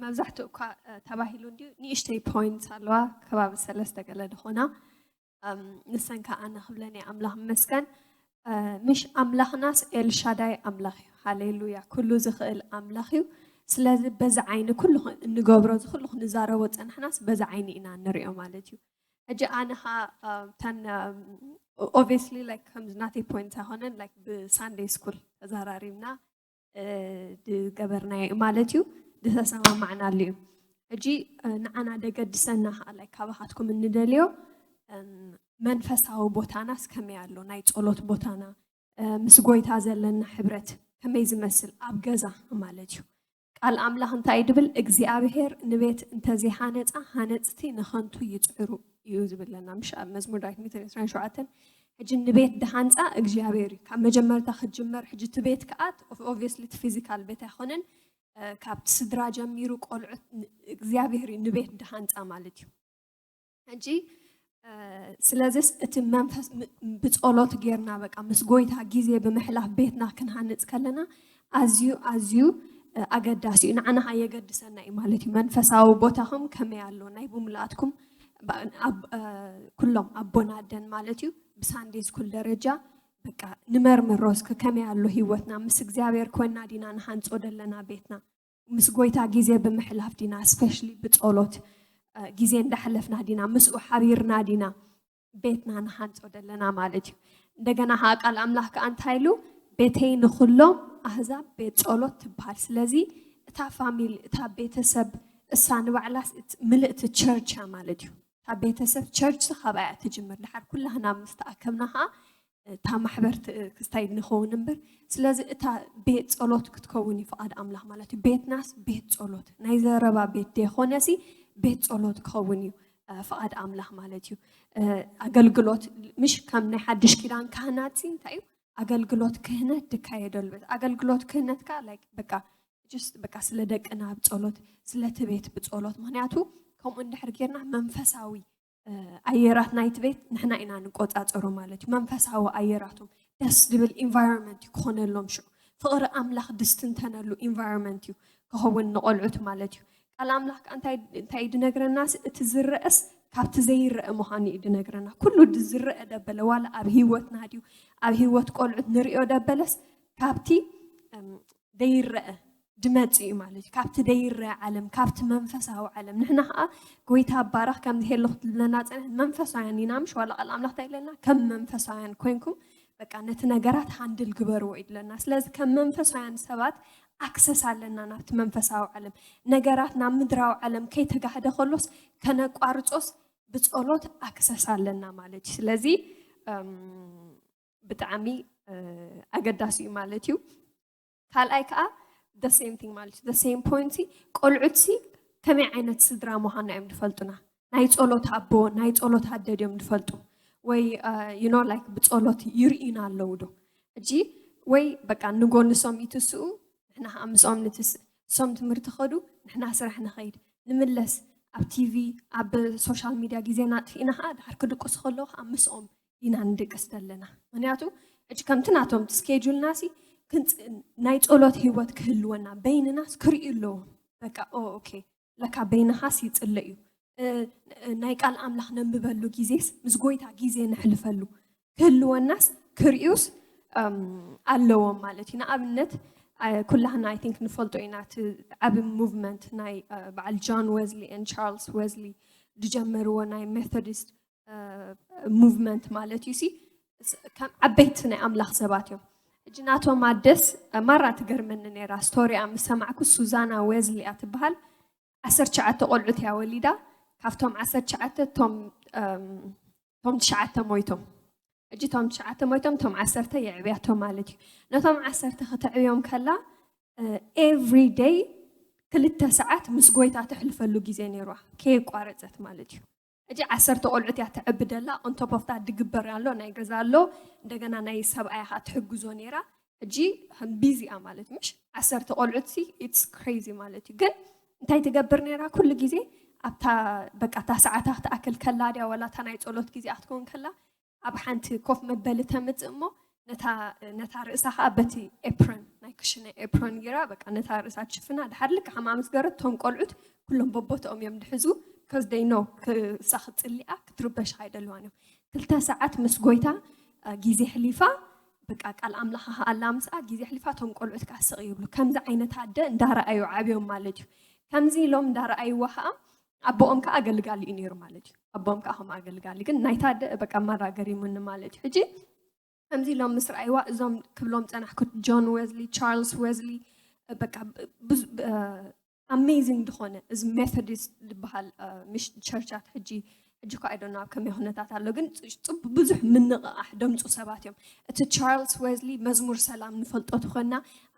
መብዛሕትኡ እኳ፣ እ፣ ተባሂሉ እንድዩ፣ ንእሽተይ ፖይንት ኣለዋ፣ ከባቢ ሰለስተ ገለ ዝኾና። እም፣ ንሰን ከዓ ኣነ ክብለን እየ ኣምላኽ መስገን። እ፣ ምሽ ኣምላኽናስ ኤልሻዳይ ኣምላኽ እዩ። ሃሌሉያ። ኩሉ ዝኽእል ኣምላኽ እዩ። ስለዚ በዚ ዓይኒ ኩሉ ኽ-፣ እንገብሮ፣ እዚ ኩሉ ክንዛረቦ ጸናሕናስ በዚ ዓይኒ ኢና እንሪኦ ማለት እዩ። ሕጂ ኣነ ኸዓ፣ እ፣ ተን፣ እ፣ ኦብቪየስሊ ላይክ ከምዚ ናተይ ፖይንት ኣይኮነን፣ ላይክ ብሳንደይ ስኩል ተዘራሪብና፣ እ፣ ዝገበርናዮ ማለት እዩ፣ ዝተሰማማዕናሉ እዩ። ሕጂ፣ እ፣ ንዓና ደገድሰና ኸዓ ላይክ ካባኻትኩም እንደልዮ፣ እም፣ መንፈሳዊ ቦታናስ ከመይ ኣሎ? ናይ ጸሎት ቦታና፣ እ፣ ምስ ጎይታ ዘለና ሕብረት ከመይ ዝመስል ኣብ ገዛ ማለት እዩ። ቃል ኣምላኽ እንታይ ድብል? እግዚኣብሔር ንቤት እንተዘይሃነጻ ሃነጽቲ ንኸንቱ ይጽዕሩ እዩ ዝብለና። ምሽ ኣብ መዝሙር ዳዊት ሚእትን ዕስራን ሸውዓተን፣ ሕጂ ንቤት ድሃንጻ እግዚኣብሔር እዩ። ካብ መጀመርታ ክትጅመር፣ ሕጂ እቲ ቤት ከኣ ኦብቪየስሊ እቲ ፊዚካል ቤት ኣይኮነን። እ፣ ካብ ስድራ ጀሚሩ ቆልዑት ን-፣ እግዚኣብሔር እዩ ንቤት ድሃንጻ ማለት እዩ። ሕጂ፣ እ፣ ስለዚስ እቲ መንፈስ ም-፣ ብጸሎት ጌርና በቃ ምስ ጎይታ ግዜ ብምሕላፍ ቤትና ክንሃንጽ ከለና ኣዝዩ፣ ኣዝዩ፣ እ፣ ኣገዳሲ እዩ። ንዓና ኸኣ የገድሰና እዩ ማለት እዩ። መንፈሳዊ ቦታኹም ከመይ ኣሎ? ናይ ብምልኣትኩም ባ-፣ ኣብ፣ እ፣ ኩሎም ኣቦን ኣደን ማለት እዩ ብሳንዴ ስኩል ደረጃ በቃ ንመርምሮ እስከ ከመይ ኣሎ ህይወትና? ምስ እግዚኣብሔር ኮይና ዲና ንሃንጾ ደለና ቤትና? ምስ ጎይታ ግዜ ብምሕላፍ ዲና? ስፔሻሊ ብጸሎት፣ እ፣ ግዜ እንዳሕለፍና ዲና? ምስኡ ሓቢርና ዲና ቤትና ንሃንጾ ደለና ማለት እዩ። እንደገና ኸዓ ቃል ኣምላኽ ከኣ እንታይ ኢሉ? ቤተይ ንኹሎም ኣህዛብ ቤት ጸሎት ትበሃል። ስለዚ እታ ፋሚሊ፣ እታ ቤተሰብ እሳ ንባዕላስ እት-፣ ምልእቲ ቸርች እያ ማለት እዩ። እታ ቤተሰብ ቸርች ኸ ካባኣ እያ ትጅምር። ድሓር ኩላህና ምስ ተኣከብና ኸዓ እታ ማሕበር ት-፣ ክስታይ ንኸውን እምበር። ስለዚ እታ ቤት ጸሎት ክትከውን እዩ ፍቓድ ኣምላኽ ማለት እዩ። ቤትናስ ቤት ጸሎት፣ ናይ ዘረባ ቤት ደይኮነሲ ቤት ጸሎት ክኸውን እዩ፣ እ፣ ፍቓድ ኣምላኽ ማለት እዩ። እ፣ ኣገልግሎት ምሽ ከም ናይ ሓድሽ ኪዳን ካህናት ሲ እንታይ እዩ? ኣገልግሎት ክህነት ድካየደሉ ቤት። ኣገልግሎት ክህነት ከኣ ላይክ በቃ ጀስት በቃ ስለ ደቅና ብጸሎት፣ ስለቲ ቤት ብጸሎት። ምኽንያቱ ከምኡ እንድሕር ጌርና መንፈሳዊ፣ እ፣ ኣየራት ናይቲ ቤት ንሕና ኢና ንቆጻጸሮ ማለት እዩ። መንፈሳዊ ኣየራቶም ደስ ዝብል ኢንቫይሮንመንት እዩ ክኾነሎም። ሽዑ ፍቕሪ ኣምላኽ ድስትንተነሉ ኢንቫይሮንመንት እዩ ክኸውን ንቖልዑት ማለት እዩ። ቃል ኣምላኽ ከኣ እንታይ፣ እንታይ ድነግረናስ? እቲ ዝረአስ ካብቲ ዘይረአ ምዃኑ እዩ ዝነግረና። ኩሉ ዝረአ ደበለ ዋላ ኣብ ህይወትና ድዩ ኣብ ህይወት ቆልዑት ንሪኦ ደበለስ ካብቲ ዘይረአ ድመጽ እዩ ማለት እዩ። ካብቲ ዘይረአ ዓለም፣ ካብቲ መንፈሳዊ ዓለም። ንሕና ከዓ ጎይታ ኣባራኽ ከምዚ ሄሎ ክትብለና ጸንሐት መንፈሳውያን ኢና ምሽ ዋላ ቃል ኣምላኽ እንታይ ኢለና ከም መንፈሳውያን ኮይንኩም በቃ ነቲ ነገራት ሃንድል ግበርዎ እዩ ዝብለና። ስለዚ ከም መንፈሳውያን ሰባት ኣክሰስ ኣለና ናብቲ መንፈሳዊ ዓለም። ነገራት ናብ ምድራዊ ዓለም ከይተጋህደ ከሎስ ከነቋርጾስ ብጸሎት ኣክሰስ ኣለና ማለት እዩ። ስለዚ ብጣዕሚ ኣገዳሲ እዩ ማለት እዩ። ካልኣይ ከዓ the same thing ማለት እዩ። The same point ሲ ቆልዑት ሲ ከመይ ዓይነት ስድራ ምዃንና እዮም ዝፈልጡና። ናይ ጸሎት ኣቦ ናይ ጸሎት ኣደ ድዮም ዝፈልጡ ወይ you know like ብጸሎት ይርእዩና ኣለዉ ዶ? ሕጂ ወይ በቃ ንጎ ንሶም ይትስኡ ንሕና ከዓ ምስኦም ንትስእ። እሶም ትምህርቲ ከዱ ንሕና ስራሕ ንኸይድ ንምለስ ኣብ ቲቪ ኣብ ሶሻል ሚድያ ግዜና ኣጥፊእና ከዓ ድሓር ክድቅሱ ከለዉ ከዓ ምስኦም ኢና ንድቅስ ዘለና። ምክንያቱ ሕጂ ከምቲ ናቶም ስኬጁልና ሲ ናይ ጸሎት ህይወት ክህልወና በይንናስ ክርእዩ ኣለዎም። በቃ ኦኬ ለካ በይንኻስ ይጽለ እዩ። ናይ ቃል ኣምላኽ ነንብበሉ ግዜስ ምስ ጎይታ ግዜ ነሕልፈሉ ክህልወናስ ክርእዩስ ኣለዎም ማለት እዩ። ንኣብነት ኩላህና ኣይ ቲንክ ንፈልጦ ኢና እቲ ዓብ ሙቭመንት ናይ በዓል ጆን ዌዝሊ ን ቻርልስ ዌዝሊ ዝጀመርዎ ናይ ሜቶዲስት ሙቭመንት ማለት እዩ ሲ ከም ዓበይቲ ናይ ኣምላኽ ሰባት እዮም። ሕጂ ናቶም ኣደስ ማራ ትገርመኒ ነይራ ስቶሪኣ ምስ ሰማዕኩ ሱዛና ዌዝሊ እያ ትበሃል። ዓሰርተ ትሽዓተ ቆልዑት እያ ወሊዳ። ካብቶም ዓሰርተ ትሽዓተ ቶም ቶም ትሽዓተ ሞይቶም። ሕጂ ቶም ትሽዓተ ሞይቶም ቶም ዓሰርተ የዕብያቶ ማለት እዩ። ነቶም ዓሰርተ ከተዕብዮም ከላ ኤቭሪ ደይ ክልተ ሰዓት ምስ ጎይታ ተሕልፈሉ ግዜ ነይሯ ከየቋረፀት ማለት እዩ። ሕጂ ዓሰርተ ቆልዑት እያ ተዕብደላ ኦንቶፖፍታ ድግበር ኣሎ ናይ ገዛ ኣሎ እንደገና ናይ ሰብኣያ ከዓ ትሕግዞ ነይራ። ሕጂ ከም ቢዚ እያ ማለት ምሽ ዓሰርተ ቆልዑት ሲ ኢትስ ክሬዚ ማለት እዩ። ግን እንታይ ትገብር ነይራ ኩሉ ግዜ ኣብታ በቃ እታ ሰዓታ ክትኣክል ከላ ድያ ዋላ እታ ናይ ጸሎት ግዜ ክትከውን ከላ ኣብ ሓንቲ ኮፍ መበሊ ተምጽእ እሞ ነታ ነታ ርእሳ ከዓ በቲ ኤፕሮን ናይ ክሽነ ኤፕሮን ጌራ በቃ ነታ ርእሳ ትሽፍና ድሓር ልክዓ ምስ ገረት እቶም ቆልዑት ኩሎም በቦትኦም እዮም ድሕዙ because they know ክሳ ክትጽሊኣ ክትርበሽ ኣይደልዋን እዮም። ክልተ ሰዓት ምስ ጎይታ ግዜ ሕሊፋ በቃ ቃል ኣምላኻ ከኣላ ምስኣ ግዜ ሕሊፋ እቶም ቆልዑት ከዓ ስቕ ይብሉ። ከምዚ ዓይነት ኣደ እንዳረኣዩ ዓብዮም ማለት እዩ። ከምዚ ኢሎም እንዳረኣይዋ ከዓ ኣቦኦም ከዓ ኣገልጋሊ እዩ ነይሩ ማለት እዩ። ኣቦኦም ከዓ ከም ኣገልጋሊ ግን ናይታ ኣደ በቃ ማራ ገሪሙኒ ማለት እዩ። ሕጂ ከምዚ ኢሎም ምስ ረኣይዋ እዞም ክብሎም ፀናሕኩ ጆን ዌዝሊ ቻርልስ ዌዝሊ በቃ ኣሜዚንግ ዝኾነ እዚ ሜቶዲስት ዝበሃል ምሽ ቸርቻት ሕጂ ሕጂ እኳ ኣይዶና ኣብ ከመይ ኩነታት ኣሎ ግን ብዙሕ ምንቕቓሕ ደምፁ ሰባት እዮም። እቲ ቻርልስ ዌዝሊ መዝሙር ሰላም ንፈልጦ ተኾና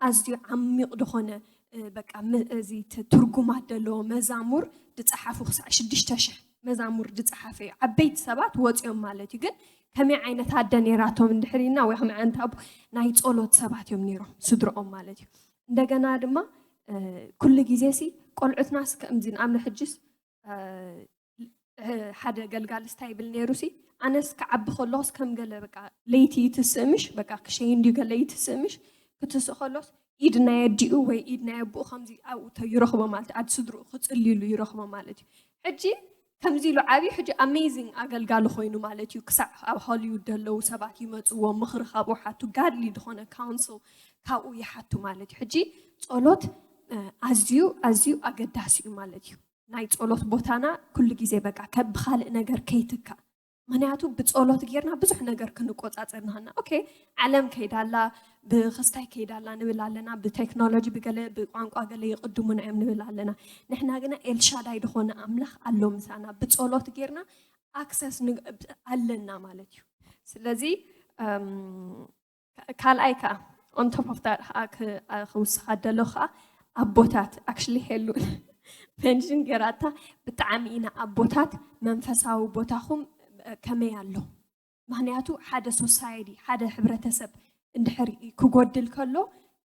ኣዝዩ ዓሚቕ ዝኾነ በቃ እዚ ትርጉማት ዘለዎ መዛሙር ዝፀሓፉ ክሳዕ ሽዱሽተ ሽሕ መዛሙር ዝፀሓፈ እዩ። ዓበይቲ ሰባት ወፂኦም ማለት እዩ። ግን ከመይ ዓይነት ኣደ ነይራቶም እንድሕር ኢልና ወይ ከመይ ዓይነት ኣቦ ናይ ጸሎት ሰባት እዮም ነይሮም ስድርኦም ማለት እዩ። እንደገና ድማ ኩሉ ግዜ ሲ ቆልዑትና ሲ ከምዚ ንኣብነት ሕጅስ ሓደ ገልጋሊ ስታይ ይብል ነይሩ ሲ ኣነስ ክዓቢ ከለኹስ ከም ገለ በቃ ለይቲ ይትስእምሽ በቃ ክሸይ እንድዩ ገለ ይትስእምሽ ክትስእ ከሎስ ኢድ ናይ ኣዲኡ ወይ ኢድ ናይ ኣቦኡ ከምዚ ኣብኡ ይረኽቦ ማለት ኣድ ስድርኡ ክጽልይሉ ይረኽቦ ማለት እዩ። ሕጂ ከምዚ ኢሉ ዓብዩ ሕጂ ኣሜዚንግ ኣገልጋሊ ኮይኑ ማለት እዩ። ክሳዕ ኣብ ሆሊውድ ዘለዉ ሰባት ይመፅዎ ምኽሪ ካብኡ ሓቱ ጋድሊ ዝኾነ ካውንስል ካብኡ ይሓቱ ማለት እዩ። ሕጂ ጸሎት ኣዝዩ ኣዝዩ ኣገዳሲ እዩ ማለት እዩ። ናይ ጸሎት ቦታና ኩሉ ግዜ በቃ ብካልእ ነገር ከይትካእ ምክንያቱ ብጸሎት ጌርና ብዙሕ ነገር ክንቆጻጸር ንኽና ኦኬ ዓለም ከይዳላ ብክስታይ ከይዳላ ንብል ኣለና ብቴክኖሎጂ ብገለ ብቋንቋ ገለ ይቕድሙና እዮም ንብል ኣለና። ንሕና ግና ኤልሻዳይ ዝኾነ ኣምላኽ ኣሎ ምሳና ብጸሎት ጌርና ኣክሰስ ኣለና ማለት እዩ። ስለዚ ካልኣይ ከዓ on top of that ከዓ ክውስኻ ደሎ ከዓ ኣቦታት actually ሄሉ ሜንሽን ገይራታ ብጣዕሚ ኢና ኣቦታት መንፈሳዊ ቦታኹም ከመይ ኣሎ? ምክንያቱ ሓደ ሶሳይቲ ሓደ ሕብረተሰብ እንድሕር ክጎድል ከሎ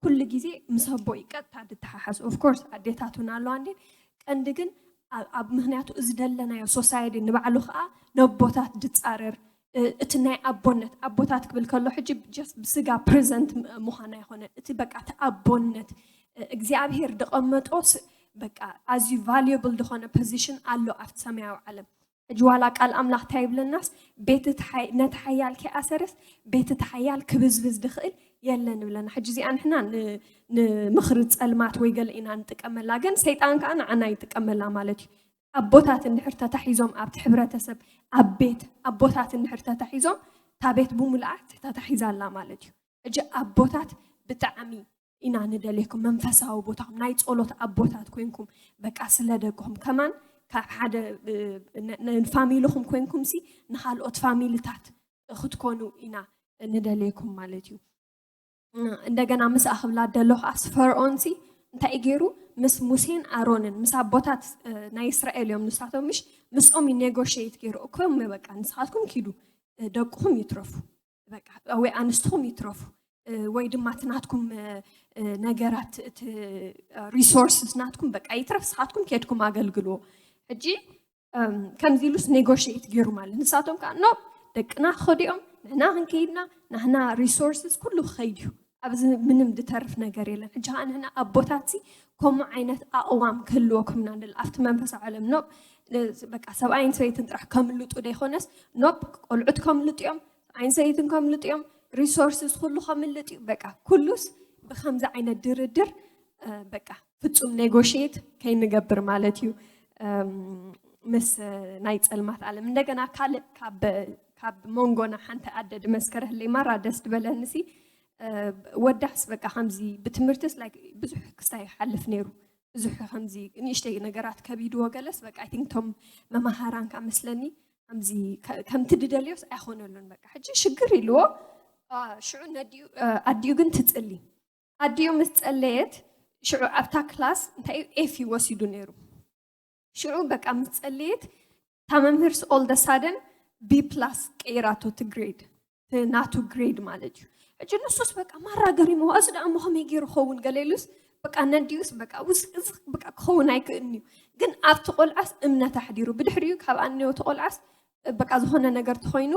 ኩሉ ግዜ ምስ ኣቦ እዩ ቀጥታ ድተሓሓዝ። ኦፍኮርስ ኣዴታት እውን ኣለዋ እንዴ ቀንዲ ግን ኣብ ምክንያቱ እዚ ደለናዮ ሶሳይቲ ንባዕሉ ከዓ ነቦታት ድፃረር እቲ ናይ ኣቦነት ኣቦታት ክብል ከሎ ሕጂ just ብስጋ ፕሬዘንት ምዃን ኣይኮነን። እቲ በቃ እቲ ኣቦነት እግዚኣብሄር ድቐመጦ በቃ ኣዝዩ ቫሉብል ዝኾነ ፖዚሽን ኣሎ ኣብቲ ሰማያዊ ዓለም። ሕጂ ዋላ ቃል ኣምላኽ እንታይ ይብለናስ፣ ቤት እቲ ሓይ-፣ ነቲ ሓያል ከይኣሰረስ ቤት እቲ ሓያል ክብዝብዝ ድኽእል የለን ይብለና። ሕጂ እዚኣ ንሕና ን-፣ ንምኽሪ ጸልማት ወይ ገለ ኢና ንጥቀመላ፣ ግን ሰይጣን ከኣ ንዓና ይጥቀመላ ማለት እዩ። ኣቦታት እንድሕር ተታሒዞም ኣብቲ ሕብረተሰብ፣ ኣብ ቤት ኣቦታት እንድሕር ተታሒዞም፣ እታ ቤት ብሙሉኣ ተታሒዛ ኣላ ማለት እዩ። ሕጂ ኣቦታት ብጣዕሚ ኢና ንደልየኩም፣ መንፈሳዊ ቦታኹም ናይ ጸሎት ኣቦታት ኮይንኩም፣ በቃ ስለ ደቅኹም ከማን ካብ ሓደ፣ እ፣ ነ-፣ ነ-፣ ንፋሚልኹም ኮይንኩም ሲ ንኻልኦት ፋሚልታት ክትኮኑ ኢና ንደልየኩም ማለት እዩ። እንደገና ምስኣ ክብላ ደለኹ ኣስ ፈርዖን ሲ እንታይ እዩ ገይሩ? ምስ ሙሴን ኣሮንን ምስ ኣቦታት፣ እ፣ ናይ እስራኤል እዮም ንሳቶም፣ ምሽ ምስኦም እዩ ኔጎሽየት ገይሩ። እኮ በቃ ንስኻትኩም ኪዱ፣ እ፣ ደቅኹም ይትረፉ፣ በቃ ወይ ኣንስትኹም ይትረፉ፣ እ፣ ወይ ድማ እቲ ናትኩም፣ እ፣ እ፣ ነገራት እቲ፣ እ፣ ሪሶርስስ ናትኩም በቃ ይትረፍ፣ ንስኻትኩም ኬድኩም ኣገልግልዎ። ሕጂ እም፣ ከምዚ ኢሉስ ኔጎሽየት ገይሩ ማለት ንሳቶም ከዓ ኖ ደቅና ክኸዱ እዮም፣ ንሕና ክንከይድና፣ ናህና ሪሶርስስ ኩሉ ክኸይድ እዩ፣ ኣብዚ ምንም ድተርፍ ነገር የለን። ሕጂ ከዓ ንሕና ኣቦታት ሲ ከምኡ ዓይነት ኣቕዋም ክህልወኩም ኢና ንል ኣብቲ መንፈሳዊ ዓለም ኖ፣ እ፣ በቃ ሰብኣይን ሰበይትን ጥራሕ ከምልጡ ደይኮነስ ኖ ቆልዑት ከምልጡ እዮም፣ ሰብኣይን ሰበይትን ከምልጡ እዮም፣ ሪሶርስስ ኩሉ ከምልጥ እዩ። በቃ ኩሉስ ብከምዚ ዓይነት ድርድር፣ እ፣ በቃ ፍጹም ኔጎሽየት ከይንገብር ማለት እዩ። እም፣ ምስ ናይ ጸልማት ዓለም እንደገና ካልእ ካብ፣ ካብ መንጎና ሓንቲ ኣደ ድመስከረህለይ ማራ ደስ ድበለኒ ሲ፣ እ፣ ወዳስ በቃ ከምዚ ብትምህርትስ ላይክ ብዙሕ ክስታይ ይሓልፍ ነይሩ። ብዙሕ ከምዚ ንእሽተይ ነገራት ከቢድዎ ገለስ በቃ ኣይ ቲንክ ቶም መማሃራን ከዓ መስለኒ ከምዚ ከ-፣ ከምቲ ድደልዮስ ኣይኾነሉን። በቃ ሕጂ ሽግር ኢልዎ፣ አ፣ ሽዑ ነዲኡ፣ እ፣ ኣዲኡ ግን ትጽሊ። ኣዲኡ ምስ ጸለየት ሽዑ ኣብታ ክላስ እንታይ እዩ ኤፍ እዩ ወሲዱ ነይሩ። ሽዑ በቃ ምስ ጸለየት እታ መምህርስ ኦል ደ ሳደን ቢ ፕላስ ቀይራቶ እቲ ግሬድ፣ እቲ ናቱ ግሬድ ማለት እዩ። ሕጂ ንሱስ በቃ ማራ ገሪምዎ፣ እዚ ደኣ እሞ ከመይ ገይሩ ኸውን ገለ ኢሉስ በቃ ነዲኡስ በቃ ውስ-፣ እዚ በቃ ክኸውን ኣይክእልን እዩ። ግን ኣብቲ ቆልዓስ እምነት ኣሕዲሩ። ብድሕሪኡ ካብ ኣንዮ እቲ ቆልዓስ በቃ ዝኾነ ነገር ተኾይኑ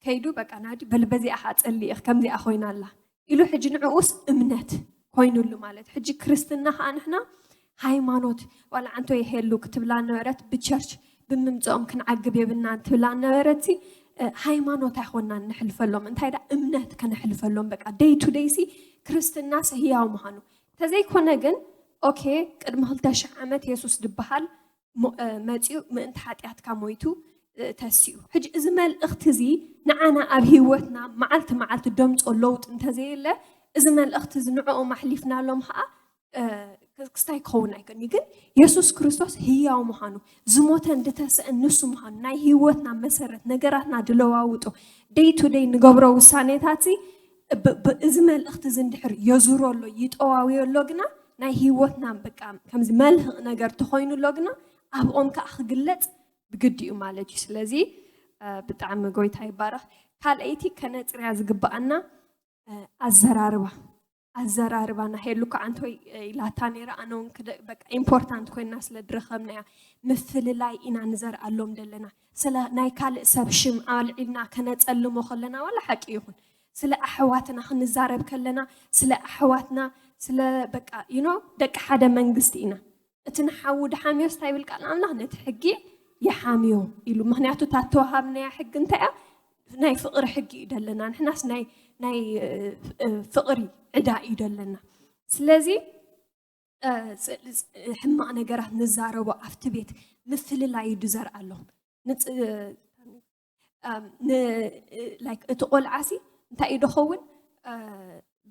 ከይዱ በቃ ናዲ በል በዚኣ ኸዓ ጸሊ ኢኽ፣ ከምዚኣ ኮይና ኣላ ኢሉ ሕጂ ንዕኡስ እምነት ኮይኑሉ ማለት። ሕጂ ክርስትና ኸዓ ንሕና ሃይማኖት ዋላ ዓንቶ የሄሉ ክትብላ ነበረት፣ ብቸርች ብምምጽኦም ክንዓግብ የብልናን ትብላ ነበረት ሲ፣ እ፣ ሃይማኖት ኣይኮናን ነሕልፈሎም፣ እንታይ ደኣ እምነት ከነሕልፈሎም። በቃ ደይ ቱ ደይ ሲ ክርስትናስ ህያው ምዃኑ። ተዘይኮነ ግን ኦኬ፣ ቅድሚ ክልተ ሽሕ ዓመት የሱስ ድበሃል ሞ-፣ እ፣ መጺኡ ምእንቲ ሓጢኣትካ ሞይቱ፣ እ፣ ተሲኡ። ሕጂ እዚ መልእኽቲ እዚ ንዓና ኣብ ህይወትና መዓልቲ መዓልቲ ደምጾ ለውጢ እንተዘየለ፣ እዚ መልእኽቲ እዚ ንዕኦም ኣሕሊፍናሎም ኸዓ፣ እ፣ ክስታይ ክኸውን ኣይክእልን እዩ። ግን የሱስ ክርስቶስ ህያው ምዃኑ፣ ዝሞተን ዝተስአን ንሱ ምዃኑ፣ ናይ ህይወትና መሰረት፣ ነገራትና ድለዋውጦ፣ ደይ ቱ ደይ ንገብሮ ውሳኔታት እዚ ብ-፣ ብ-፣ እዚ መልእኽቲ እዚ እንድሕር የዙሮ ኣሎ፣ ይጠዋውዮ ኣሎ ግና ናይ ህይወትና በቃ ከምዚ መልህቕ ነገር ተኾይኑ ኣሎ ግና ኣብኦም ከዓ ክግለጽ ብግዲ እዩ ማለት እዩ። ስለዚ፣ እ፣ ብጣዕሚ ጎይታ ይባረኽ። ካልኣይቲ ከነጽርያ ዝግብኣና፣ እ፣ ኣዘራርባ፣ ኣዘራርባና ሄሉ ከዓ እንተወይ፣ እ፣ ኢላታ ነይራ፣ ኣነ እውን ክደ-፣ በቃ ኢምፖርታንት ኮይና ስለ ድረኸብናያ፣ ምፍልላይ ኢና ንዘርኣሎም ዘለና። ስለ ናይ ካልእ ሰብ ሽም ኣልዒልና ከነጸልሞ ከለና ዋላ ሓቂ ይኹን፣ ስለ ኣሕዋትና ክንዛረብ ከለና፣ ስለ ኣሕዋትና፣ ስለ በቃ፣ you know፣ ደቂ ሓደ መንግስቲ ኢና። እቲ ንሓዉ ድሓምዮስ እንታይ ይብል ቃል ኣምላኽ? ነቲ ሕጊ ይሓምዮ ኢሉ። ምኽንያቱ እታ እተዋሃብናያ ሕጊ እንታይ እያ? ናይ ፍቕሪ ሕጊ እዩ ደለና። ንሕናስ ናይ፣ ናይ፣ እ፣ እ፣ ፍቕሪ ዕዳ እዩ ደለና። ስለዚ፣ እ፣ ስ-፣ ስ-፣ ሕማቕ ነገራት ንዛረቦ ኣብቲ ቤት ምፍልላይ እዩ ድዘርኣሎም። ንጽ-፣ እ፣ እ፣ ን-፣ እ፣ ላይክ እቲ ቆልዓሲ እንታይ እዩ ድኸውን? እ፣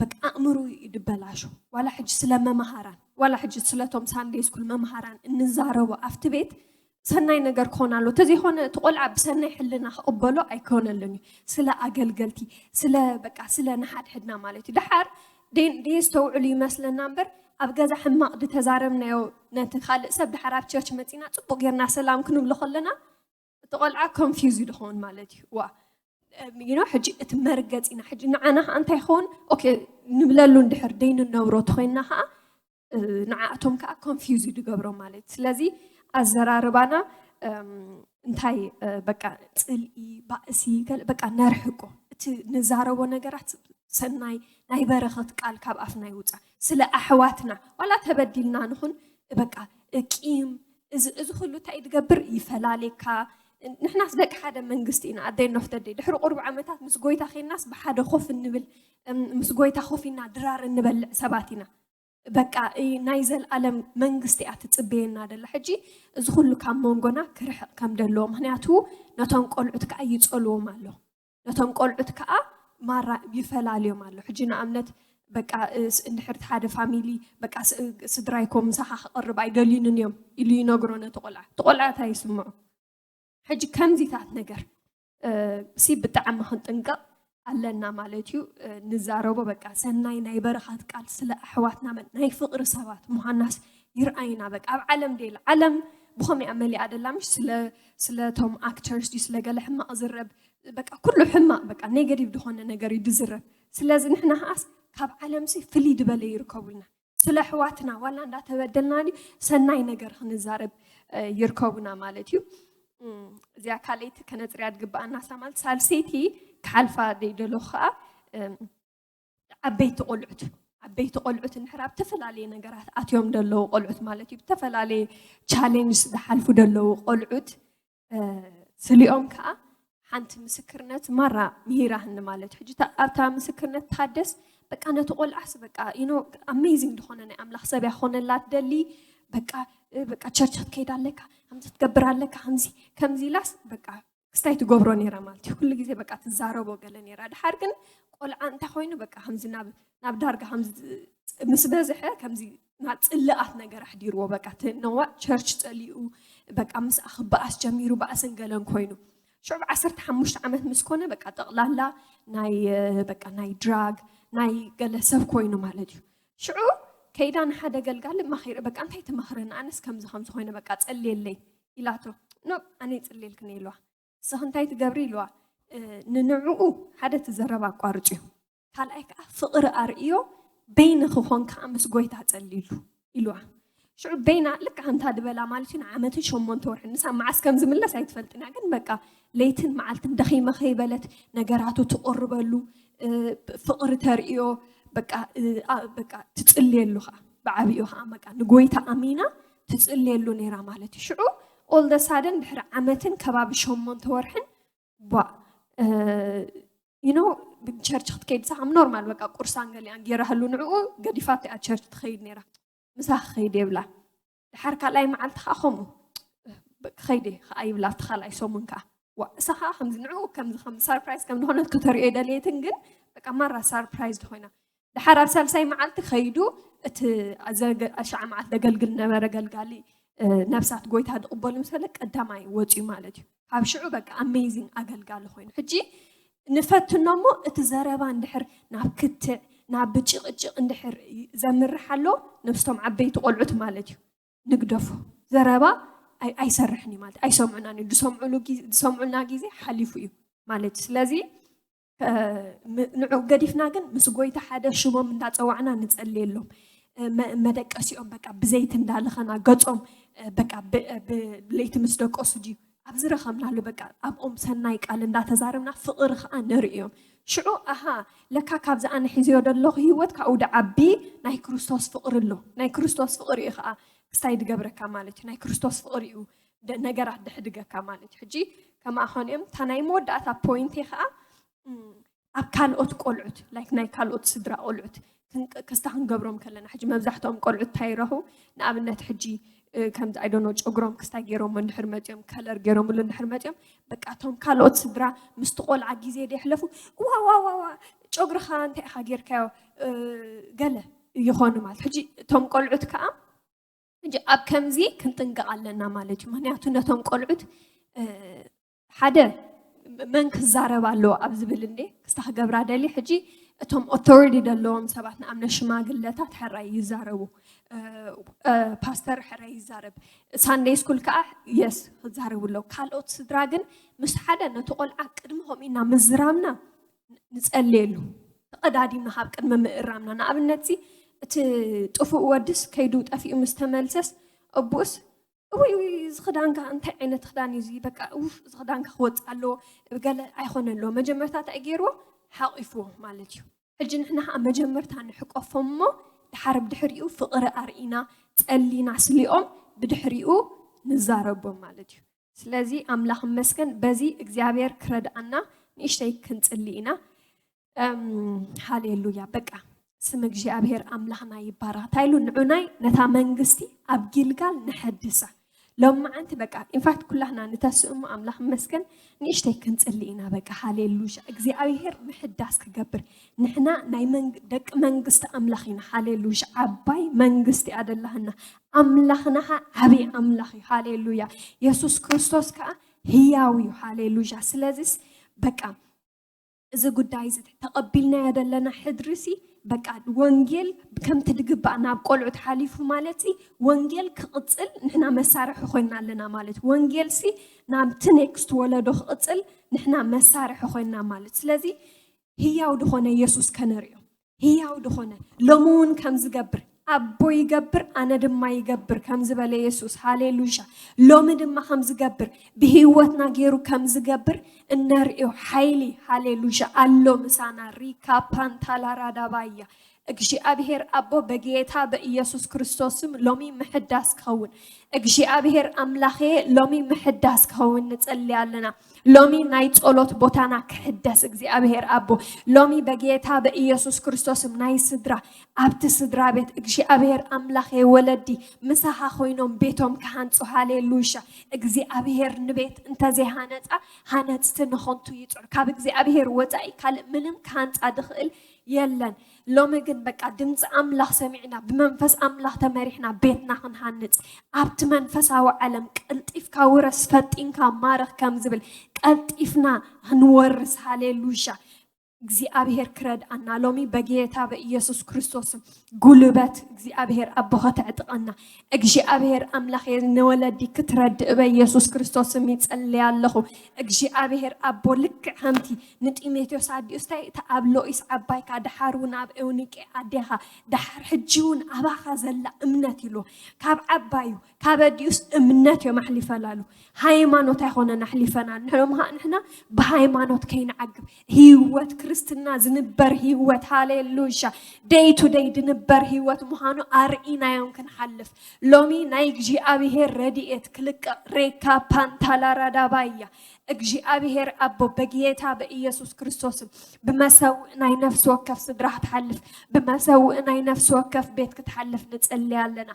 በቃ ኣእምሩ እዩ ድበላሾ። ዋላ ሕጂ ስለ መምሃራን፣ ዋላ ሕጂ ስለቶም ሳንዴይ ስኩል መምሃራን እንዛረቦ ኣብቲ ቤት ሰናይ ነገር ክኾን ኣሎ። ተዘይኮነ እቲ ቆልዓ ብሰናይ ሕልና ክቕበሎ ኣይኮነሉን እዩ። ስለ ኣገልገልቲ፣ ስለ በቃ ስለ ንሓድሕድና ማለት እዩ። ደሓር ደይ-፣ ደየስተውዕሉ ይመስለና እምበር ኣብ ገዛ ሕማቕ ድተዛረብናዮ ነቲ ካልእ ሰብ ደሓር ኣብ ቸርች መጺና ጽቡቕ ጌርና ሰላም ክንብሎ ከለና እቲ ቆልዓ ኮንፊውዝ እዩ ድኸውን ማለት እዩ። ዋ፣ you know፣ ሕጂ እቲ መርገጺና፣ ሕጂ ንዓና ኸዓ እንታይ ይኸውን? ኦኬ፣ ንብለሉ እንድሕር ደይንነብሮ ተኾይንና ኸዓ፣ እ፣ ንዓኣቶም ከኣ ኮንፊውዝ እዩ ድገብሮም ማለት እዩ። ስለዚ ኣዘራርባና፣ እም፣ እንታይ፣ እ፣ በቃ ጽልኢ፣ ባእሲ፣ ገለ በቃ ነርሕቆ። እቲ ንዛረቦ ነገራት ሰናይ፣ ናይ በረኸት ቃል ካብ ኣፍና ይውጻእ። ስለ ኣሕዋትና፣ ዋላ ተበዲልና ንኹን፣ በቃ ቂም፣ እዚ፣ እዚ ኩሉ እንታይ እዩ ድገብር? ይፈላሌካ፣ ንሕናስ ደቂ ሓደ መንግስቲ ኢና። ኣደይ ኖፍተደይ ድሕሪ ቁርብ ዓመታት ምስ ጎይታ ኬናስ ብሓደ ኮፍ እንብል፣ ምስ ጎይታ ኮፍ ኢና ድራር እንበልዕ ሰባት ኢና። በቃ ናይ ዘልኣለም መንግስቲ እያ ትጽበየና ደላ። ሕጂ እዚ ኩሉ ካብ መንጎና ክርሕቕ ከም ደለዎ፣ ምክንያቱ ነቶም ቆልዑት ከዓ ይጸልዎም ኣሎ። ነቶም ቆልዑት ከዓ ማራ ይፈላልዮም ኣሎ። ሕጂ ንኣብነት በቃ እንድሕር ሓደ ፋሚሊ በቃ ስድራይኮም ምሳኻ ክቐርብ ኣይደልዩንን እዮም ኢሉ ይነግሮ ነቲ ቆልዓ። እቲ ቆልዓ እንታይ ይስምዖ? ሕጂ ከምዚታት ነገር ሲ ብጣዕሚ ክንጥንቀቕ ኣለና ማለት እዩ። ንዛረቦ በቃ ሰናይ ናይ በረኻት ቃል ስለ ኣሕዋትና ናይ ፍቕሪ ሰባት ምዃናስ ይርኣይና። በቃ ኣብ ዓለም ደላ ዓለም ብኸመይ እያ መሊኣ ደላ? ምሽ ስለቶም ኣክተርስ ድዩ ስለ ገለ ሕማቕ ዝረብ በቃ ኩሉ ሕማቕ በቃ ኔጋቲቭ ዝኾነ ነገር እዩ ድዝረብ። ስለዚ ንሕና ከዓስ ካብ ዓለምሲ ፍልይ ድበለ ይርከቡልና። ስለ ኣሕዋትና ዋላ እንዳተበደልና ድዩ ሰናይ ነገር ክንዛረብ ይርከቡና ማለት እዩ። እዚኣ ካልኣይቲ ከነፅርያ ድግበኣና ሳማል ሳልሰይቲ ክሓልፋ ደይደለኹ ከዓ ዓበይቲ ቆልዑት ዓበይቲ ቆልዑት እንድሕር ኣብ ዝተፈላለየ ነገራት ኣትዮም ደለዉ ቆልዑት ማለት እዩ ብዝተፈላለየ ቻሌንጅ ዝሓልፉ ደለዉ ቆልዑት ስሊኦም ከዓ ሓንቲ ምስክርነት ማራ ምሂራህኒ ማለት እዩ። ሕጂ ኣብታ ምስክርነት ታደስ በቃ ነቲ ቆልዓስ በቃ ኢኖ ኣሜዚንግ ዝኾነ ናይ ኣምላኽ ሰብ ያኾነላ ትደሊ በቃ በቃ ቸርች ክትከይድ ኣለካ ከምዚ ክትገብር ኣለካ ከምዚ ከምዚ ኢላስ በቃ ክስታይ ትገብሮ ነይራ ማለት እዩ። ኩሉ ግዜ በቃ ትዛረቦ ገለ ነይራ። ድሓር ግን ቆልዓ እንታይ ኮይኑ በቃ ከምዚ ናብ ናብ ዳርጋ ከምዚ ምስ በዝሐ ከምዚ ናብ ጽልኣት ነገር ኣሕዲርዎ በቃ ነዋ ቸርች ጸሊኡ በቃ ምስ ኣኽበኣስ ጀሚሩ በኣስን ገለን ኮይኑ ሽዑ ዓሰርተ ሓሙሽተ ዓመት ምስ ኮነ በቃ ጠቕላላ ናይ በቃ ናይ ድራግ ናይ ገለ ሰብ ኮይኑ ማለት እዩ። ሽዑ ከይዳ ንሓደ ገልጋሊ ማኺረ በቃ እንታይ ትመኽረኒ ኣነስ ከምዚ ከምዚ ኮይነ በቃ ጸልየለይ ኢላቶ። ኖ ኣነ ይጽልየልክን ኢልዋ። ንስኺ እንታይ ትገብሪ ኢልዋ። ንንዕኡ ሓደ እቲ ዘረባ ኣቋርጽዮ ካልኣይ ከዓ ፍቕሪ ኣርእዮ በይንኺ ኮንካ ምስ ጎይታ ጸልይሉ ኢልዋ። ሽዑ በይና ልክዕ ከምታ ድበላ ማለት እዩ ንዓመትን ሸሞንተ ወርሕን ንሳ መዓስ ከም ዝምለስ ኣይትፈልጥን እያ ግን በቃ ለይትን መዓልትን ደኺመ ከይበለት ነገራቱ ትቕርበሉ ፍቕሪ ተርእዮ በቃ ትጽልየሉ ከዓ ብዓብኡ ከዓ በቃ ንጎይታ ኣሚና ትጽልየሉ ነይራ ማለት እዩ። ሽዑ all the sudden ድሕሪ ዓመትን ከባቢ ሸሞንተ ወርሕን ቧ you know ቸርች ክትከይድ ሳሓም ኖርማል በቃ ቁርሳን ገሊኣን ገይራህሉ ንዕኡ ገዲፋቶ እያ ቸርች ትኸይድ ነይራ። ምሳ ክኸይድ የብላ። ድሓር ካልኣይ መዓልቲ ከዓ ከምኡ ክኸይድ እየ ከዓ ይብላ እቲ ካልኣይ ሰሙን ከዓ ዋ እሳ ከዓ ከምዚ ንዕኡ ከምዚ ከም ሳርፕራይዝ ከም ዝኾነት ክተርእዮ ደልየትን ግን በቃ ማራ ሳርፕራይዝ ኮይና ድሓር ኣብ ሳልሳይ መዓልቲ ከይዱ እቲ ኣሸዓ መዓልቲ ዘገልግል ነበረ ገልጋሊ ነብሳት ጎይታ ዝቕበሉ ምስ በለ ቀዳማይ ወፅዩ ማለት እዩ። ካብ ሽዑ በቃ ኣሜዚንግ ኣገልጋሊ ኮይኑ ሕጂ ንፈትኖ እሞ እቲ ዘረባ እንድሕር ናብ ክትዕ ናብ ብጭቕጭቕ እንድሕር ዘምርሕ ኣሎ ነብስቶም ዓበይቲ ቆልዑት ማለት እዩ ንግደፎ ዘረባ ኣይሰርሕን እዩ ማለት ኣይሰምዑና ዝሰምዑልና ግዜ ሓሊፉ እዩ ማለት እዩ። ስለዚ ንዑ ገዲፍና ግን ምስ ጎይታ ሓደ ሽሞም እንዳፀዋዕና ንፀልየሎም መደቀሲኦም በቃ ብዘይቲ እንዳለኸና ገፆም በቃ ለይቲ ምስ ደቀሱ ድዩ ኣብ ዝረኸብናሉ በቃ ኣብኦም ሰናይ ቃል እንዳተዛረብና ፍቕሪ ከዓ ንርእዮም። ሽዑ ኣሃ ለካ ካብዚ ኣነ ሒዝዮ ዘለኹ ህይወት ካብኡ ድዓቢ ናይ ክርስቶስ ፍቕሪ ኣሎ ናይ ክርስቶስ ፍቕሪ እዩ ከዓ ክስታይ ድገብረካ ማለት እዩ ናይ ክርስቶስ ፍቕሪ እዩ ነገራት ድሕድገካ ማለት እዩ። ሕጂ ከማኣ ኾን እዮም እታ ናይ መወዳእታ ፖይንት ከዓ ኣብ ካልኦት ቆልዑት ላይክ ናይ ካልኦት ስድራ ቆልዑት ክስታ ክንገብሮም ከለና ሕጂ መብዛሕትኦም ቆልዑት እንታይ ይረኽቡ ንኣብነት ሕጂ ከምዚ ኣይደኖ ጨጉሮም ክስታይ ገይሮም እንድሕር መፅኦም ከለር ገይሮምሉ እንድሕር መፅኦም በቃ እቶም ካልኦት ስድራ ምስቲ ቆልዓ ግዜ ደየሕለፉ ዋዋዋዋ ጨጉርኻ እንታይ ኢኻ ጌርካዮ ገለ ይኾኑ ማለት ሕጂ እቶም ቆልዑት ከዓ ሕጂ ኣብ ከምዚ ክንጥንቀቕ ኣለና ማለት እዩ። ምክንያቱ ነቶም ቆልዑት ሓደ መን ክዛረብ ኣለዎ ኣብ ዝብል እንዴ ክስታ ክገብራ ደሊ ሕጂ እቶም ኦቶሪቲ ዘለዎም ሰባት ንኣብነት ሽማግለታት ሕራይ ይዛረቡ፣ ፓስተር ሕራይ ይዛረብ፣ ሳንደይ ስኩል ከዓ የስ ክዛረቡ ኣለዉ። ካልኦት ስድራ ግን ምስ ሓደ ነቲ ቆልዓ ቅድሚ ከምኡ ኢና ምዝራምና ንጸልየሉ ተቐዳዲምና ካብ ቅድሚ ምእራምና ንኣብነት ሲ እቲ ጥፉእ ወድስ ከይዱ ጠፊኡ ምስ ተመልሰስ እቡእስ እውይ ውይ እዚ ክዳንካ እንታይ ዓይነት ክዳን እዩ እዚ በቃ ውፍ እዚ ክዳንካ ክወፅእ ኣለዎ ገለ ኣይኮነ ኣለዎ መጀመርታ እንታይ ገይርዎ ሓቂፍዎ ማለት እዩ ሕጂ ንሕና ከዓ መጀመርታ ንሕቆፎም እሞ ድሓር ብድሕሪኡ ፍቕሪ ኣርኢና ጸሊና ስሊኦም ብድሕሪኡ ንዛረቦም ማለት እዩ ስለዚ ኣምላኽ ይመስገን፣ በዚ እግዚኣብሔር ክረድኣና ንእሽተይ ክንጽሊ ኢና። እም፣ ሃሌሉያ። በቃ ስም እግዚኣብሔር ኣምላኽና ይባረኽ። እንታይ ኢሉ ንዑናይ ነታ መንግስቲ ኣብ ጊልጋል ንሐድሳ። ሎማዓንቲ በቃ ኢንፋክት ኩላህና ንተስእሞ ኣምላኽ ይመስገን ንእሽተይ ክንጽሊ ኢና። በቃ ሃሌሉያ። እግዚኣብሔር ምሕዳስ ክገብር፣ ንሕና ናይ መንግ-፣ ደቂ መንግስቲ ኣምላኽ ኢና። ሃሌሉያ። ዓባይ መንግስቲ ኣደላህና። ኣምላኽናኻ ዓብዪ ኣምላኽ እዩ። ሃሌሉያ። የሱስ ክርስቶስ ከዓ ህያው እዩ። ሃሌሉያ። ስለዚስ በቃ እዚ ጉዳይ እዚ ተቐቢልናዮ ዘለና ሕድሪሲ በቃ ወንጌል ከምቲ ድግባእ ናብ ቆልዑ ተሓሊፉ ማለት ሲ ወንጌል ክቕጽል ንሕና መሳርሒ ኮይና ኣለና ማለት። ወንጌል ሲ ናብቲ ኔክስት ወለዶ ክቕጽል ንሕና መሳርሒ ኮይና ማለት። ስለዚ ህያው ድኾነ የሱስ ከነርእዮ፣ ህያው ድኾነ ሎሚ እውን ከም ዝገብር፣ ኣቦ ይገብር ኣነ ድማ ይገብር ከም ዝበለ የሱስ። ሃሌሉያ። ሎሚ ድማ ከም ዝገብር፣ ብህይወትና ገይሩ ከም ዝገብር እነርእዮ ሓይሊ፣ ሃሌሉያ፣ ኣሎ ምሳና። ሪካ ፓንታላራዳባያ። እግዚኣብሔር ኣቦ በጌታ በኢየሱስ ክርስቶስም ሎሚ ምሕዳስ ክኸውን፣ እግዚኣብሔር ኣምላኸ ሎሚ ምሕዳስ ክኸውን ንጸሊ ኣለና። ሎሚ ናይ ጸሎት ቦታና ክሕደስ እግዚኣብሔር ኣቦ፣ ሎሚ በጌታ በኢየሱስ ክርስቶስም ናይ ስድራ፣ ኣብቲ ስድራ ቤት እግዚኣብሔር ኣምላኸ ወለዲ ምሳኻ ኮይኖም ቤቶም ክሃንጹ። ሃሌሉያ። እግዚኣብሔር ንቤት እንተዘይሃነጻ ሃነጽቲ ንኸንቱ ይጽዑ። ካብ እግዚኣብሔር ወጻኢ ካልእ ምንም ክሃንጻ ድኽእል የለን። ሎሚ ግን በቃ ድምፂ ኣምላኽ ሰሚዕና ብመንፈስ ኣምላኽ ተመሪሕና ቤትና ክንሃንጽ፣ ኣብቲ መንፈሳዊ ዓለም ቀልጢፍካ ውረስ ፈጢንካ ማረኽ ከም ዝብል ቀልጢፍና ክንወርስ። ሃሌሉያ። እግዚኣብሔር ክረድኣና ሎሚ በጌታ በኢየሱስ ክርስቶስም ጉልበት እግዚኣብሔር ኣቦ ከተዕጥቀና። እግዚኣብሔር ኣምላኽ ንወለዲ ክትረድእ በኢየሱስ ክርስቶስም ይጸልይ ኣለኹ። እግዚኣብሔር ኣቦ ልክዕ ከምቲ ንጢሞቴዎስ ኣዲኡስ እንታይ እቲ ኣብ ሎኢስ ዓባይካ ደሓር እውን ኣብ ኤውኒቄ ኣዴኻ ደሓር ሕጂ እውን ኣባኻ ዘላ እምነት ኢሉ ካብ ዓባዩ ካብ ኣዲኡስ እምነት እዮም ኣሕሊፈላሉ። ሃይማኖት ኣይኮነን ኣሕሊፈና ንሕሎም ኸዓ ንሕና ብሃይማኖት ከይንዓግብ ህይወት ክርስትና ዝንበር ህይወት ሃሌሉያ ደይ ቱ ደይ ድንበር ህይወት ምዃኑ ኣርኢናዮም ክንሓልፍ ሎሚ ናይ እግዚኣብሔር ረድኤት ክልቀቕ ሬካ ፓንታላራዳባያ እግዚኣብሔር ኣቦ በጌታ በኢየሱስ ክርስቶስም ብመሰውእ ናይ ነፍሲ ወከፍ ስድራ ክትሓልፍ ብመሰውእ ናይ ነፍሲ ወከፍ ቤት ክትሓልፍ ንጽሊ ኣለና።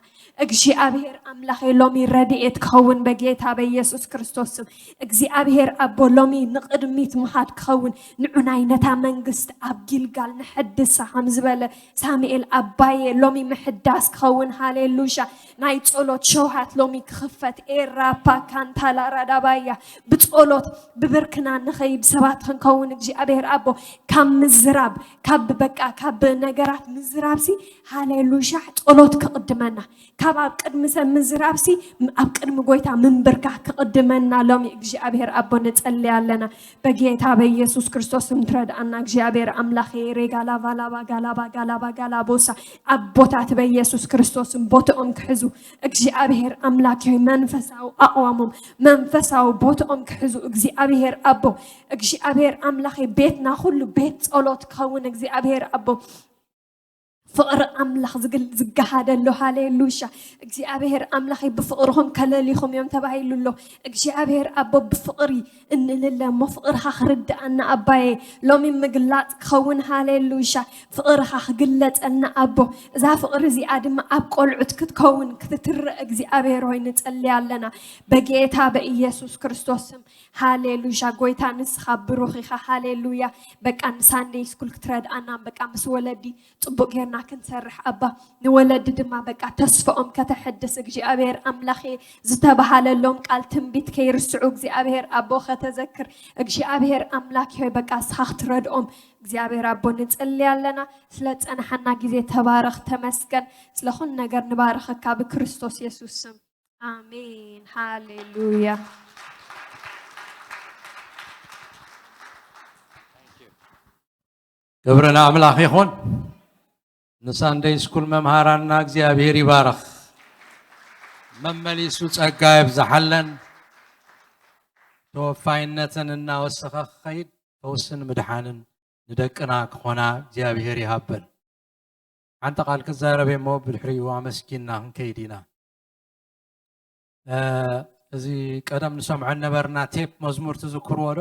እግዚኣብሔር ኣምላኸይ ሎሚ ረድኤት ክኸውን በጌታ በኢየሱስ ክርስቶስም እግዚኣብሔር ኣቦ ሎሚ ንቕድሚት ምኻድ ክኸውን ንዑናይ ነታ መንግስት ኣብ ጊልጋል ንሐድሳ ከም ዝበለ ሳሙኤል ኣባየ ሎሚ ምሕዳስ ክኸውን ሃሌሉሻ ናይ ጸሎት ሸውሃት ሎሚ ክኽፈት ኤራፓ ካንታላ ራዳባያ ብጸሎት ብብርክና ንኸይድ ሰባት ክንከውን እግዚኣብሔር ኣቦ ካብ ምዝራብ ካብ በቃ ካብ ነገራት ምዝራብ ሲ ሃሌሉሻ ጸሎት ክቕድመና ካብ ኣብ ቅድሚ ሰብ ምዝራብ ሲ ኣብ ቅድሚ ጎይታ ምንብርካኽ ክቕድመና ሎሚ እግዚኣብሔር ኣቦ ንጸሊ ኣለና በጌታ በኢየሱስ ክርስቶስ ምትረድኣና እግዚኣብሔር ኣምላኽ ሬጋ ላባ ላባ ጋላባ ጋላባ ጋላቦሳ ኣቦታት በኢየሱስ ክርስቶስን ቦትኦም ክሕዙ እግዚኣብሔር ኣምላክ ሆይ መንፈሳዊ ኣቕዋሞም መንፈሳዊ ቦትኦም ክሕዙ እግዚኣብሔር ኣቦ እግዚኣብሔር ኣምላኽ ቤትና ኩሉ ቤት ጸሎት ክኸውን እግዚኣብሔር ኣቦ ፍቕሪ ኣምላኽ ዝግል- ዝገሃደሉ ሃሌሉሻ እግዚኣብሔር ኣምላኸይ ብፍቕርኹም ከለሊኹም እዮም ተባሂሉ ኣሎ እግዚኣብሔር ኣቦ ብፍቕሪ እንልለ እሞ ፍቕርኻ ክርድኣና ኣባየ ሎሚ ምግላፅ ክኸውን ሃሌሉሻ ፍቕርኻ ክግለፀልና ኣቦ እዛ ፍቕሪ እዚኣ ድማ ኣብ ቆልዑት ክትከውን ክትትረእ እግዚኣብሔር ሆይ ንፀሊ ኣለና በጌታ በኢየሱስ ክርስቶስ ስም ሃሌሉያ ጎይታ ንስኻ ብሩኽ ኢኻ ሃሌሉያ በቃ ንሳንደይ ስኩል ክትረድኣና በቃ ምስ ወለዲ ፅቡቅ ጌርና ክንሰርሕ ኣባ ንወለዲ ድማ በቃ ተስፋኦም ከተሐድስ እግዚኣብሔር ኣምላኽ ዝተባሃለሎም ቃል ትንቢት ከይርስዑ እግዚኣብሔር ኣቦ ከተዘክር እግዚኣብሔር ኣምላክ ሆይ በቃ ንስኻ ክትረድኦም እግዚኣብሔር ኣቦ ንፅሊ ኣለና ስለ ፀናሓና ግዜ ተባረኽ ተመስገን ስለኹን ነገር ንባረኸካ ብክርስቶስ የሱስ ስም ኣሜን ሃሌሉያ ክብሪ ንኣምላኽ ይኹን። ንሳንደይ ስኩል መምሃራንና እግዚኣብሔር ይባርኽ። መመሊሱ ጸጋ የብዝሓለን። ተወፋይነትን እናወሰኸ ክኸይድ ፈውስን ምድሓንን ንደቅና ክኾና እግዚኣብሔር ይሃበን። ሓንቲ ቃል ክዛረብ እሞ ብድሕሪኡ ኣመስጊንና ክንከይድ ኢና። እዚ ቀደም ንሰምዖ ነበርና ቴፕ መዝሙር ትዝክርዎ ዶ?